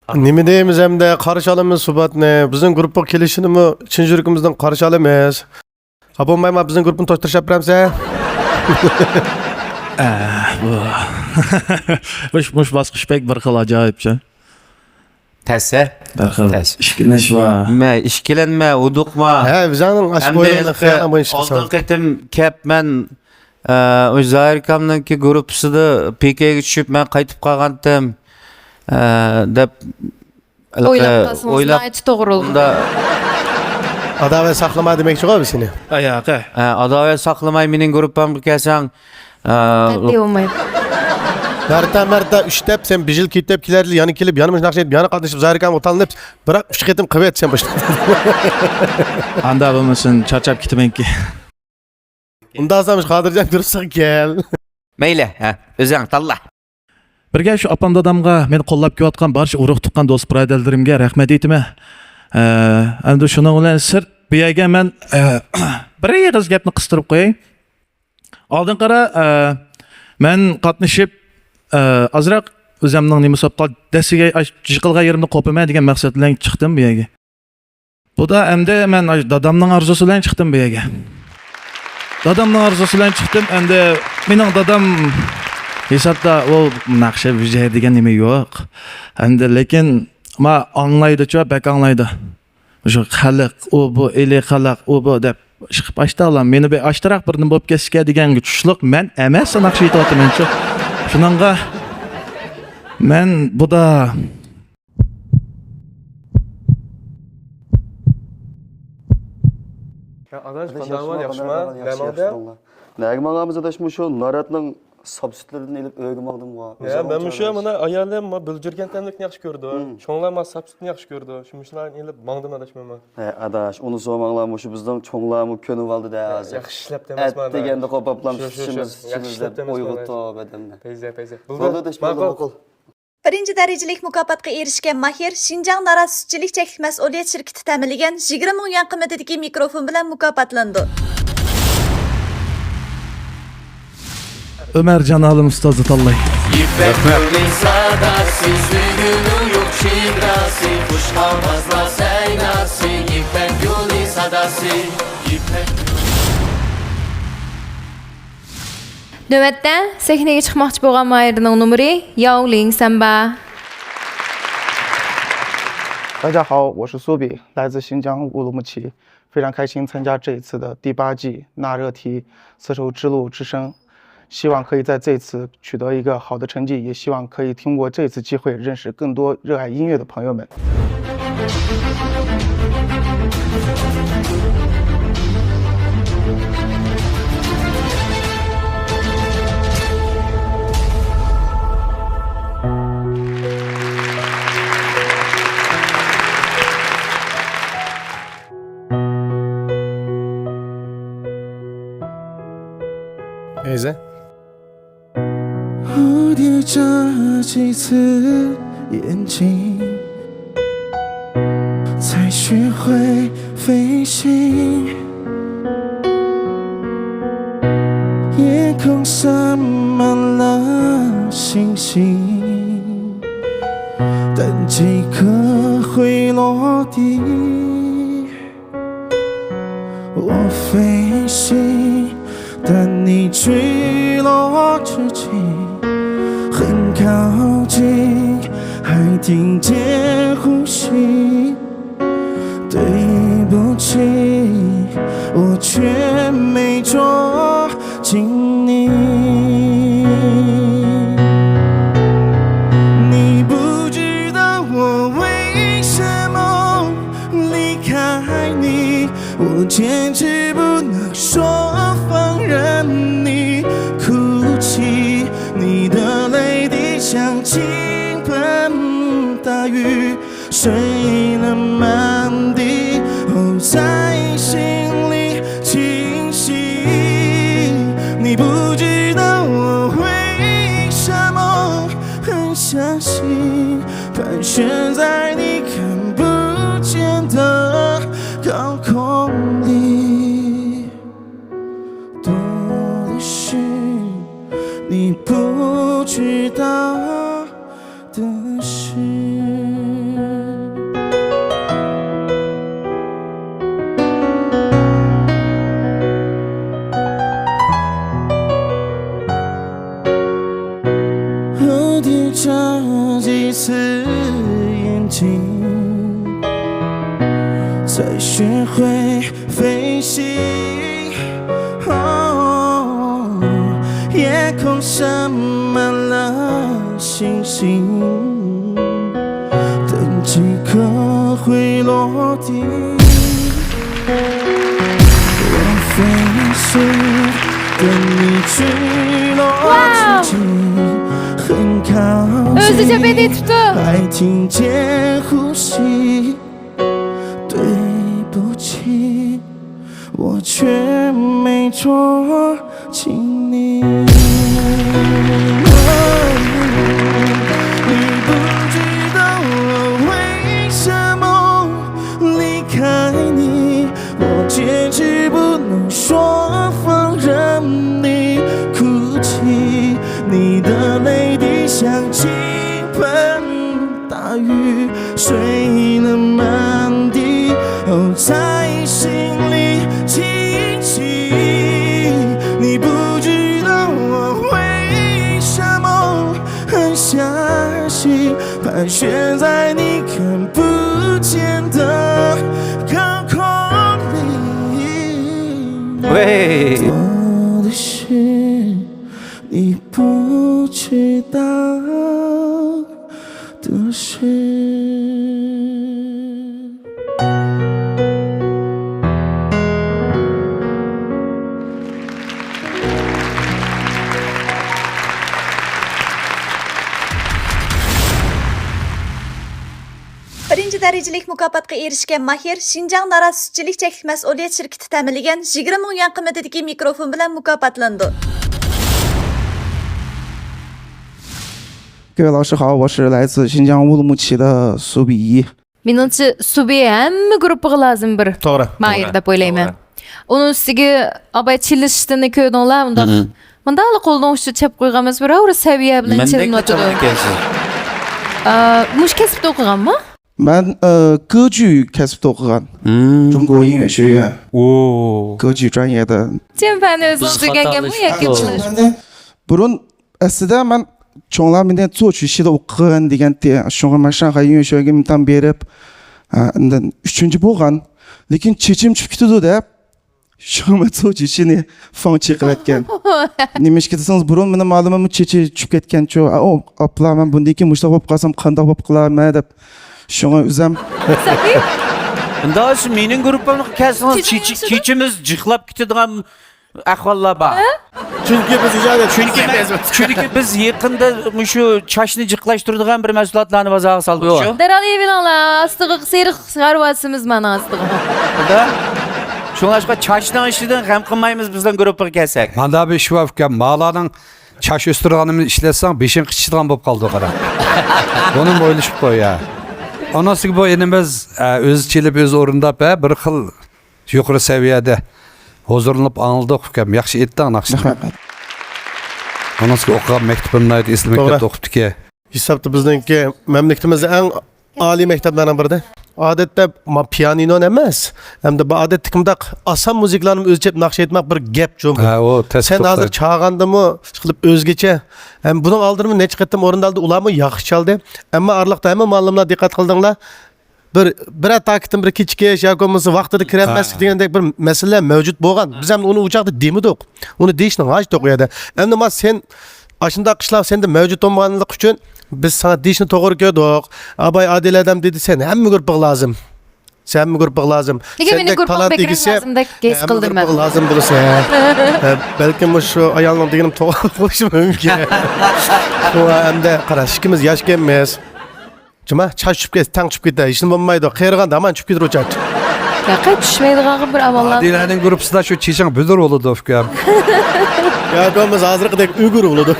نېمە دەيمىز ئەمدى، قارشى ئالىمىز سۇباتنى. بىزنىڭ گۇرۇپپىغا كېلىشىنىمۇ چىن يۈرىكىمىزدىن قارشى ئالىمىز. خاپا بولمايما، بىزنىڭ گۇرۇپپىنى توشتۇرۇپ بېرەمسەن؟ ئە، بۇ. مۇش، مۇش باسقۇچ بەك بىر خىل ئاجايىپچە. تەس، ھە؟ بىر خىل تەس. ئىككىلىنىش بار. مە، ئىككىلەنمە، ئۇدۇقما. ھە، بىزنىڭ ئاشۇ ئەمدى بويۇنلۇق ھېلىقى خىيالنىڭ بويىچە ئالدىنقى قېتىم كەپ مەن ئە، ئۇ زاھىر ئاكامنىڭكى گۇرۇپپىسىدا پىكەيگە چۈشۈپ، مەن قايتىپ قالغانتىم، ئە، دەپ ئويلاپ قالسىڭىز، ئويلاپ ناھايىتى توغرا بولىدۇ. ئاداۋەت ساقلىما دېمەكچىغۇ بىز سېنى. ئاياقى. ئە، ئاداۋەت ساقلىماي مېنىڭ گۇرۇپپامغا كەلسەڭ، ئە، قەتئىي بولمايدۇ. مەرتە، مەرتە ئۈچ دەپ، سەن بىر يىل كېتىپ كېلەرلى، يەنە كېلىپ، يەنە مۇشۇ ناخشا ئېيتىپ، يەنە قاتنىشىپ، زاھىر ئاكامغا تالىنىپ، بىراق ئۈچ قېتىم قىلىۋەت سەن بۇ ئىشنى. ئاندا بولمىسۇن، چارچاپ كېتىمەنكى. ئۇنداق بولسا مۇشۇ قادىرجان گۇرۇپپىسىغا كەل. مەيلى، ھە، ئۆزۈڭ تاللا. بىرگە شۇ ئاپام دادامغا، مېنى قوللاپ كېلىۋاتقان بارچە ئۇرۇق تۇغقان دوست بۇرادەرلىرىمگە رەھمەت ئېيتىمەن. ئە، ئەمدى شۇنىڭ بىلەن سىرت، بۇ يەرگە مەن، ئە، بىر ئېغىز گەپنى قىستۇرۇپ قوياي. ئالدىنقى قارا، ئە، مەن قاتنىشىپ، ئە، ئازراق ئۆزۈمنىڭ نېمە سوپقا دەسسىگە ئاش-، جىقىلغان يېرىمنى قوپىمەن دېگەن مەقسەت بىلەن چىقتىم بۇ يەرگە. بۇ دا ئەمدى مەن ئاش-، دادامنىڭ ئارزۇسى بىلەن چىقتىم بۇ يەرگە. دادامنىڭ ئارزۇسى بىلەن چىقتىم. ئەمدى مېنىڭ دادام ھېسابتا ئۇ ناخشا ۋىجە دېگەن نېمە يوق. ئەمدى لېكىن ما ئاڭلايدۇچۇ، بەك ئاڭلايدۇ. شۇ خەلق، ئۇ بۇ، ئىلى خەلق، ئۇ بۇ دەپ ئىشقىپ ئاشتاغلار. مېنى بىر ئاشتىراق بىر نېمە بولۇپ كەتسىكە دېگەنگە چۈشلۈك مەن ئەمەس ناخشا ئېيتىۋاتىمەنچۇ. شۇنىڭغا مەن بۇدا. يا ئاداش، قانداق ئەھۋال، ياخشىما؟ نەمەڭدە؟ نەگە ماڭامىز ئاداش؟ مۇشۇ ناراتنىڭ ساپ سۈتلىرىدىن ئېلىپ ئۆيگە ماڭدىمغۇ. يا، مەن مۇشۇ مانا ئايالىم ما بۈلجۈرگەن تەملىكنى ياخشى كۆرىدۇ. شۇڭلار ما ساپ سۈتنى ياخشى كۆرىدۇ. شۇ مۇشۇلارنى ئېلىپ ماڭدىم ئاداش مەنمۇ. ھە ئاداش، ئۇنى سورىماڭلار، مۇشۇ بىزنىڭ چوڭلارمۇ كۆنۈۋالدى دە ھازىر. ياخشى ئىشلەپتىمىز ئەت دېگەندە قوپاپلام سۈتىمىز ئىچىمىز دەپ ئويغىتىپ ئادەمنى. پەيزە، پەيزە. بولدى ئاداش، ماقۇل. بىرىنچى دەرىجىلىك مۇكاپاتقا ئېرىشكەن ماھىر شىنجاڭ نارات سۈتچىلىك چەكلىك مەسئۇلىيەت شىركىتى تەمىنلىگەن يىگىرمە مىڭ يۈەن قىممىتىدىكى مىكروفون بىلەن مۇكاپاتلىنىدۇ. ئۆمەرجان ئالىم ئۇستازنى تاللاي. يىپەك يولى ساداسى، سۆيگۈنىڭ يوق شىدداسى، خۇش ئاۋازلار سەيناسى، يىپەك يولى ساداسى، يىپەك يولى. نۆۋەتتە سەھنىگە چىقماقچى بولغان ماھىرنىڭ نومۇرى ياۋلىڭ سەنبا. 大家好，我是苏比，来自新疆乌鲁木齐，非常开心参加这一次的第八季纳热提丝绸之路之声，希望可以在这次取得一个好的成绩，也希望可以通过这次机会认识更多热爱音乐的朋友们。 ھەيزە. 蝴蝶眨几次眼睛，才学会飞行。夜空洒满了星星，但几颗会落地。 我飞行，但你坠落之际，很靠近，还听见呼吸。对不起，我却没捉紧你。你不知道我为什么离开你， 我坚持不能说放任你哭泣，你的泪滴像倾盆大雨，碎了满地，哦，在心里清洗。你不知道我为什么很相信，盘旋在你看不见的 高空里多的是你不知道的事。 蝴蝶眨几次眼睛，才学会飞行。哦，夜空洒满了星星，但几颗会落地。 我飞速等你坠落之际，很靠近，还听见呼吸。对不起，我却没捉紧你。你不知道我为什么假心盘旋在你看不见的高空里。喂，多的事你不知道的事。 بىرىنچى دەرىجىلىك مۇكاپاتقا ئېرىشكەن ماھىر شىنجاڭ نارازى سۈتچىلىك چەكلىك مەسئۇلىيەت شىركىتى تەمىنلىگەن يىگىرمە مىڭ يۈەن قىممىتىدىكى مىكروفون بىلەن مۇكاپاتلىنىدۇ. 各位老师好，我是来自新疆乌鲁木齐的苏比一。 مېنىڭچە سۇبى ھەممە گۇرۇپپىغا لازىم بىر توغرا. ماھىر دەپ ئويلايمەن. ئۇنىڭ ئۈستىگە ئاباي چېلىشىشتىنى كۆردۈڭلار، ئۇنداق مۇنداقلا قولىنىڭ ئۇچىدا چېلىپ قويغان ئەمەس، بىراۋ سەۋىيە بىلەن چېلىنىۋاتىدۇ. ئا، مۇشۇ كەسىپتە ئوقۇغانمۇ؟ مەن ئە، 歌剧 كەسىپتە ئوقۇغان. 中国音乐学院歌剧专业的。 چېمپەنى ئۆزىڭىز ئۆگەنگەنمۇ ياكى؟ بۇرۇن ئەسلىدە مەن چوڭلار مېنى 作曲系 دە ئوقۇغىن دېگەنتى. شۇڭا مەن شاڭخەي يۈنشۆگە ئىمتىھان بېرىپ، ئە، ئاندىن ئۈچىنچى بولغان. لېكىن چېچىم چۈشۈپ كېتىدۇ دەپ، شۇڭا مەن 作曲系 نى 放弃 قىلىۋەتكەن. نېمىشقا دېسىڭىز، بۇرۇن مېنىڭ مۇئەللىمىممۇ چېچى چۈشۈپ كەتكەنچۇ. ئە، ئۇ ئاپلا، مەن بۇندىن كېيىن مۇشۇنداق بولۇپ قالسام قانداق بولۇپ قالارمەن دەپ. شۇڭا ئۆزۈم ئۇنداق بولسا مېنىڭ گۇرۇپپامغا كەلسىڭىز، چېچى، چېچىمىز جىقلاپ كېتىدىغان ئەھۋاللار بار. چۈنكى بىز ئىجادىيەت چۈنكى، چۈنكى بىز يېقىندا مۇشۇ چاچنى جىقلاشتۇرىدىغان بىر مەھسۇلاتلارنى بازارغا سالدۇقچۇ. دەرھال يېۋىلىڭلار، ئاستىغا سېرىق سىغارىۋاتىسىز مانا ئاستىغا. شۇڭلاشقا چاچنىڭ ئىشىدىن غەم قىلمايمىز بىزنىڭ گۇرۇپپىغا كەلسەك. ماندا بىر ئىش بار ئۇكام، مالارنىڭ چاچ ئۆستۈرىدىغاننى ئىشلەتسەڭ بېشىڭ قىچىشىدىغان بولۇپ قالىدۇ قارا. بۇنىمۇ ئويلىشىپ قوي يا. ئانىسىگە بۇ ئىنىمىز ئە، ئۆزى چېلىپ ئۆزى ئورۇنداپ ھە، بىر خىل يۇقىرى سەۋىيەدە ھۇزۇرلىنىپ ئاڭلىدۇق ئۇكام. ياخشى ئېيتتىڭ ناخشىنى. رەھمەت. ئانىسىگە ئوقۇغان مەكتىپىمنى ئېسىل مەكتەپتە ئوقۇپتىكەن. ھېسابتا بىزنىڭكى مەملىكىتىمىزدە ئەڭ ئالىي مەكتەپلەرنىڭ بىرىدە. ئادەتتە ما پىيانىنونى ئەمەس، ئەمدى بۇ ئادەتتىكى مۇنداق ئاسان مۇزىكىلارنى ئۆزى چېلىپ ناخشا ئېيتماق بىر گەپ جۇمۇ. ھە، ئۇ تەس. سەن ھازىر چالغاندىمۇ ئىشقىلىپ ئۆزگىچە. ھەم بۇنىڭ ئالدىدىمۇ نەچچە قېتىم ئورۇندالدى، ئۇلارمۇ ياخشى چالدى. ئەمما ئارىلىقتا ھەممە مۇئەللىملار دىققەت قىلدىڭلار، بىر بىرەر تاكىتىم بىر كېچىكىش ياكى بولمىسا ۋاقتىدا كىرەلمەسلىك دېگەندەك بىر مەسىلىلەر مەۋجۇت بولغان. بىز ھەم ئۇنى ئۇ چاغدا دېمىدۇق. ئۇنى دېيىشنىڭ ھاجىتى يوق ئۇ يەردە. ئەمدى ما سەن ئاشۇنداق ئىشلار سەندە مەۋجۇت بولمىغانلىقى ئۈچۈن بىز ساڭا دېيىشنى توغرا كۆردۇق. ئاباي ئادىل ئادەم دېدى، سەن ھەممە گۇرۇپپىغا لازىم. سەن ھەممە گۇرۇپپىغا لازىم. نېگە مېنىڭ گۇرۇپپام بەكرەك لازىمدەك ھېس قىلدىم مەن. لازىم بولىسەن. بەلكىم مۇشۇ ئايالنىڭ دېگىنىم توغرا بولۇشى مۇمكىن. شۇڭا ئەمدى قاراش، ئىككىمىز ياشكەنمىز. جۇما، چاچ چۈشۈپ كەتسە تەڭ چۈشۈپ كېتەر، ھېچنېمە بولمايدۇ. قېرىغاندا ھامان چۈشۈپ كېتىدۇ چاچ. ياقى چۈشمەيدىغانغا بىر ئاماللار. ئادىلەنىڭ گۇرۇپپىسىدا شۇ چېچىڭ بۈدۈر بولىدۇ ئۇكام. ياكى بولمىسا ھازىرقىدەك ئۆگۈر بولىدۇ.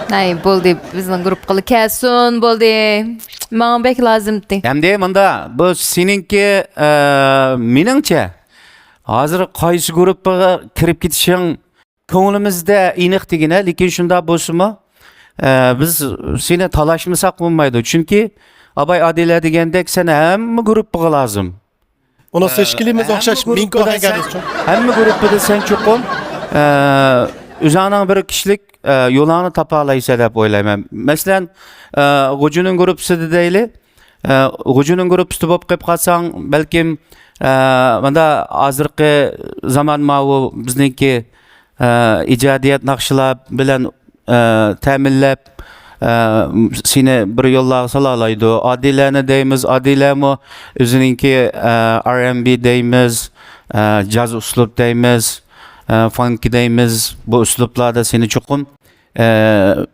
ھەي، بولدى، بىزنىڭ گۇرۇپپىغىلا كەلسۇن، بولدى. ماڭا بەك لازىمتى. ئەمدى مۇندا، بۇ سېنىڭكى، ئە، مېنىڭچە، ھازىر قايسى گۇرۇپپىغا كىرىپ كېتىشىڭ كۆڭلىمىزدە ئېنىق دېگىنە، لېكىن شۇنداق بولسىمۇ، ئە، بىز سېنى تالاشمىساق بولمايدۇ. چۈنكى ئاباي ئادىلە دېگەندەك سەن ھەممە گۇرۇپپىغا لازىم. ئۇنى سېچكىلىمىز ئوخشاش مىڭكو ئەگەرلىسىچۇ. ھەممە گۇرۇپپىدا سەن چوقۇم، ئە، ئۆزۈڭنىڭ بىر كىشىلىك، ئە، يولۇڭنى تاپالايسەن دەپ ئويلايمەن. مەسىلەن، ئە، غوجىنىڭ گۇرۇپپىسىدا دەيلى، ئە، غوجىنىڭ گۇرۇپپىسىدا بولۇپ قېلىپ قالساڭ، بەلكىم، ئە، ماندا ھازىرقى زامان ماۋۇ بىزنىڭكى، ئە، ئىجادىيەت ناخشىلار بىلەن، ئە، تەمىنلەپ، ئە، سېنى بىر يوللارغا سالالايدۇ. ئادىلەنى دەيمىز، ئادىلەمۇ ئۆزىنىڭكى، ئە، ئار ئېن بى دەيمىز، ئە، جاز ئۇسلۇب دەيمىز، ئە، فانكى دەيمىز. بۇ ئۇسلۇبلاردا سېنى چوقۇم، ئە،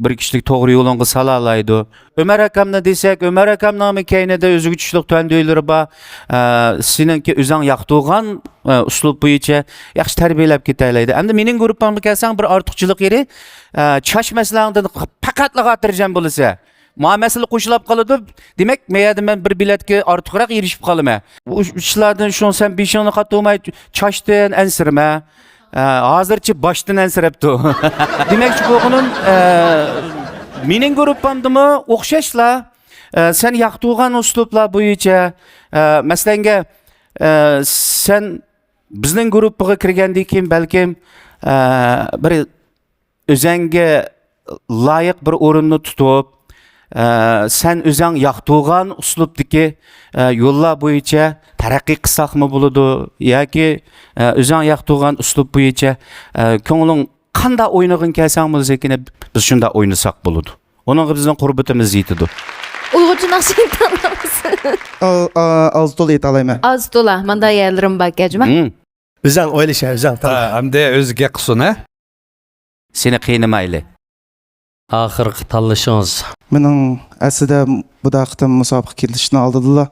بىر كىشىلىك توغرا يولۇڭغا سالالايدۇ. ئۆمەر ئاكامنى دېسەك، ئۆمەر ئاكامنىڭمۇ كەينىدە ئۆزىگە چۈشلۈك تۆۋەن دۆيلىرى بار. ئە، سېنىڭكى ئۆزۈڭ ياقتۇرغان، ئە، ئۇسلۇب بويىچە ياخشى تەربىيەلەپ كېتەلەيدۇ. ئەمدى مېنىڭ گۇرۇپپامغا كەلسەڭ، بىر ئارتۇقچىلىق يېرى، ئە، چاچ مەسىلەڭدىن پەقەتلا خاتىرجەم بولىسەن. ماڭا مەسىلە قوشۇلاپ قالىدۇ، دېمەك، مەيەردە مەن بىر بېلەتكە ئارتۇقراق ئېرىشىپ قالىمەن. ئۇ ئىشلاردىن شۇڭا سەن بېشىڭنى قاتۇرماي چاچتىن ئەنسىرىمە. ئە، ھازىرچە باشتىن ئەنسىرەپتۇ. دېمەكچى بولغىنىم، ئە، مېنىڭ گۇرۇپپامدىمۇ ئوخشاشلا، ئە، سەن ياقتۇرغان ئۇسلۇبلار بويىچە، ئە، مەسىلەنگە، ئە، سەن بىزنىڭ گۇرۇپپىغا كىرگەندىن كېيىن بەلكىم، ئە، بىر ئۆزەڭگە لايىق بىر ئورۇننى تۇتۇپ، ئە، سەن ئۆزۈڭ ياقتۇرغان ئۇسلۇبتىكى، ئە، يوللار بويىچە تەرەققىي قىلساقمۇ بولىدۇ ياكى، ئە، ئۆزۈڭ ياقتۇرغان ئۇسلۇب بويىچە، ئە، كۆڭلۈڭ قانداق ئوينىغىڭ كەلسەڭ بولسا، بىز شۇنداق ئوينىساق بولىدۇ. ئۇنىڭغا بىزنىڭ قۇربىتىمىز يېتىدۇ. ئۇيغۇرچە ناخشا ئېيتالامسىز؟ ئا-، ئا-، ئاز تولا ئېيتالايمەن. ئاز تولا، ماندا يەرلىرىم باركەن، جۇما. مم. ئۆزەڭ ئويلىشە، ئۆزەڭ تاللا. ھە، ئەمدى ئۆزى گەپ قىلسۇن، ھە؟ سېنى قىينىمايلى. ئاخىرقى تاللىشىڭىز. مېنىڭ ئەسلىدە بۇ قېتىم مۇسابىقىگە كېلىشنىڭ ئالدىدىلا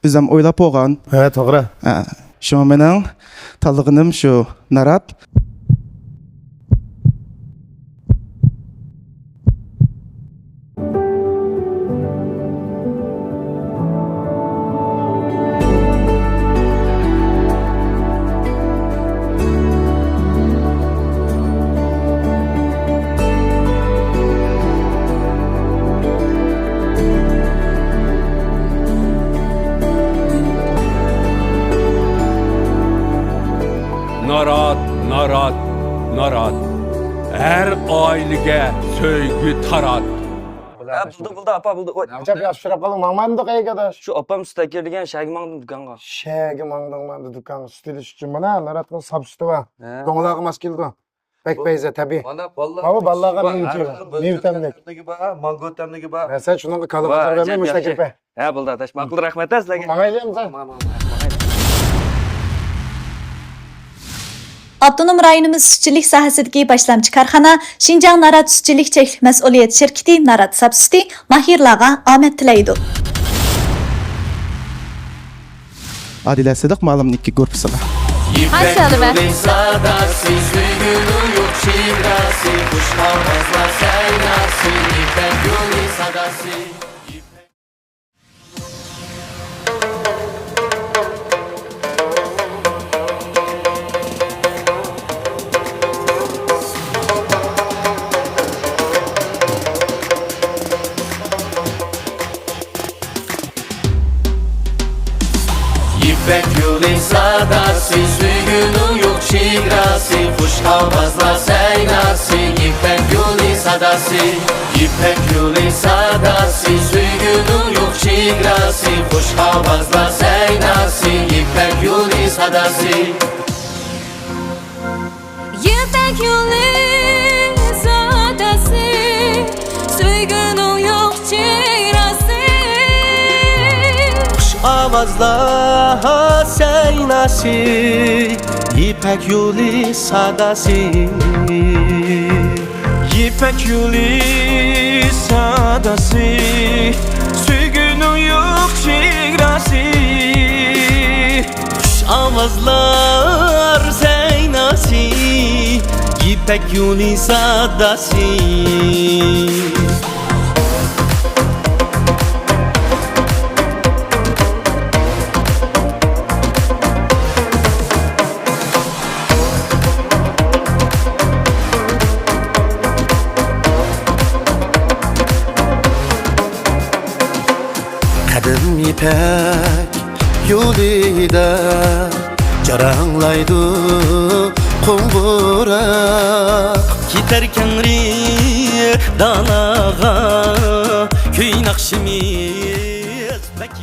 ئۆزۈم ئويلاپ بولغان. ھە، توغرا. ھە، شۇڭا مېنىڭ تاللىغىنىم شۇ نارات. نارات، نارات، نارات. ھەر ئائىلىگە سۆيگۈ تارات. ھە، بولدى، بولدى، ئاپا، بولدى. ۋاي. ئەجەب ياخشى ئۇچراپ قالدىڭ، ماڭمامدۇق ئەي ئاداش. شۇ ئاپام سۈت ئەكىرىدىكەن، شەگە ماڭدىم دۇكانغا. شەگە ماڭدىڭ ماندۇ دۇكانغا، سۈت ئېلىش ئۈچۈن. مانا، ناراتنىڭ ساپ سۈتى بار. ھە. دوڭىلارغا ماس كېلىدۇ. بەك پەيزە، تەبىئىي. مانا بالىلار. ماۋۇ بالىلارغا مېۋە، مېۋە تەملىك. تەملىكى بار، مانگو تەملىكى بار. ھە، سەن شۇنىڭغا كالىغا بەرمەي مۇشۇ تەكلىپى. ھە، بولدى ئاداش، ماقۇل، رەھمەت ھە سىلەرگە. ماڭايلى ئەمسە. ماڭ، ماڭ، ماڭ، ماڭ. ئاپتونوم رايونىمىز سۈتچىلىك ساھەسىدىكى باشلامچى كارخانا شىنجاڭ نارات سۈتچىلىك چەكلىك مەسئۇلىيەت شىركىتى نارات ساپ سۈتى ماھىرلارغا ئامەت تىلەيدۇ. ئادىلە سىدىق مۇئەللىمنىڭكى گۇرۇپپىسىغا. يىپەك يولى ساداسى، سۆيگۈنىڭ يوق چېگراسى، خۇش ئاۋازلار سەيناسى، يىپەك يولى ساداسى. يىپەك يولى ساداسى، سۆيگۈنىڭ يوق چېگراسى، خۇش ئاۋازلار سەيناسى، يىپەك يولى ساداسى، يىپەك يولى ساداسى، سۆيگۈنىڭ يوق چېگراسى، خۇش ئاۋازلار سەيناسى، يىپەك يولى ساداسى. يىپەك يولى ساداسى، سۆيگۈنىڭ يوق چېگراسى. خۇش ئاۋازلار سەيناسى، يىپەك يولى ساداسى. يىپەك يولى ساداسى، سۆيگۈنىڭ يوق چېگراسى. خۇش ئاۋازلار سەيناسى، يىپەك يولى ساداسى. قەدىم يىپەك يولىدا جاراڭلايدۇ قوڭغۇراق. كېتەر كەڭرى دالاغا كۈي ناخشىمىز بەك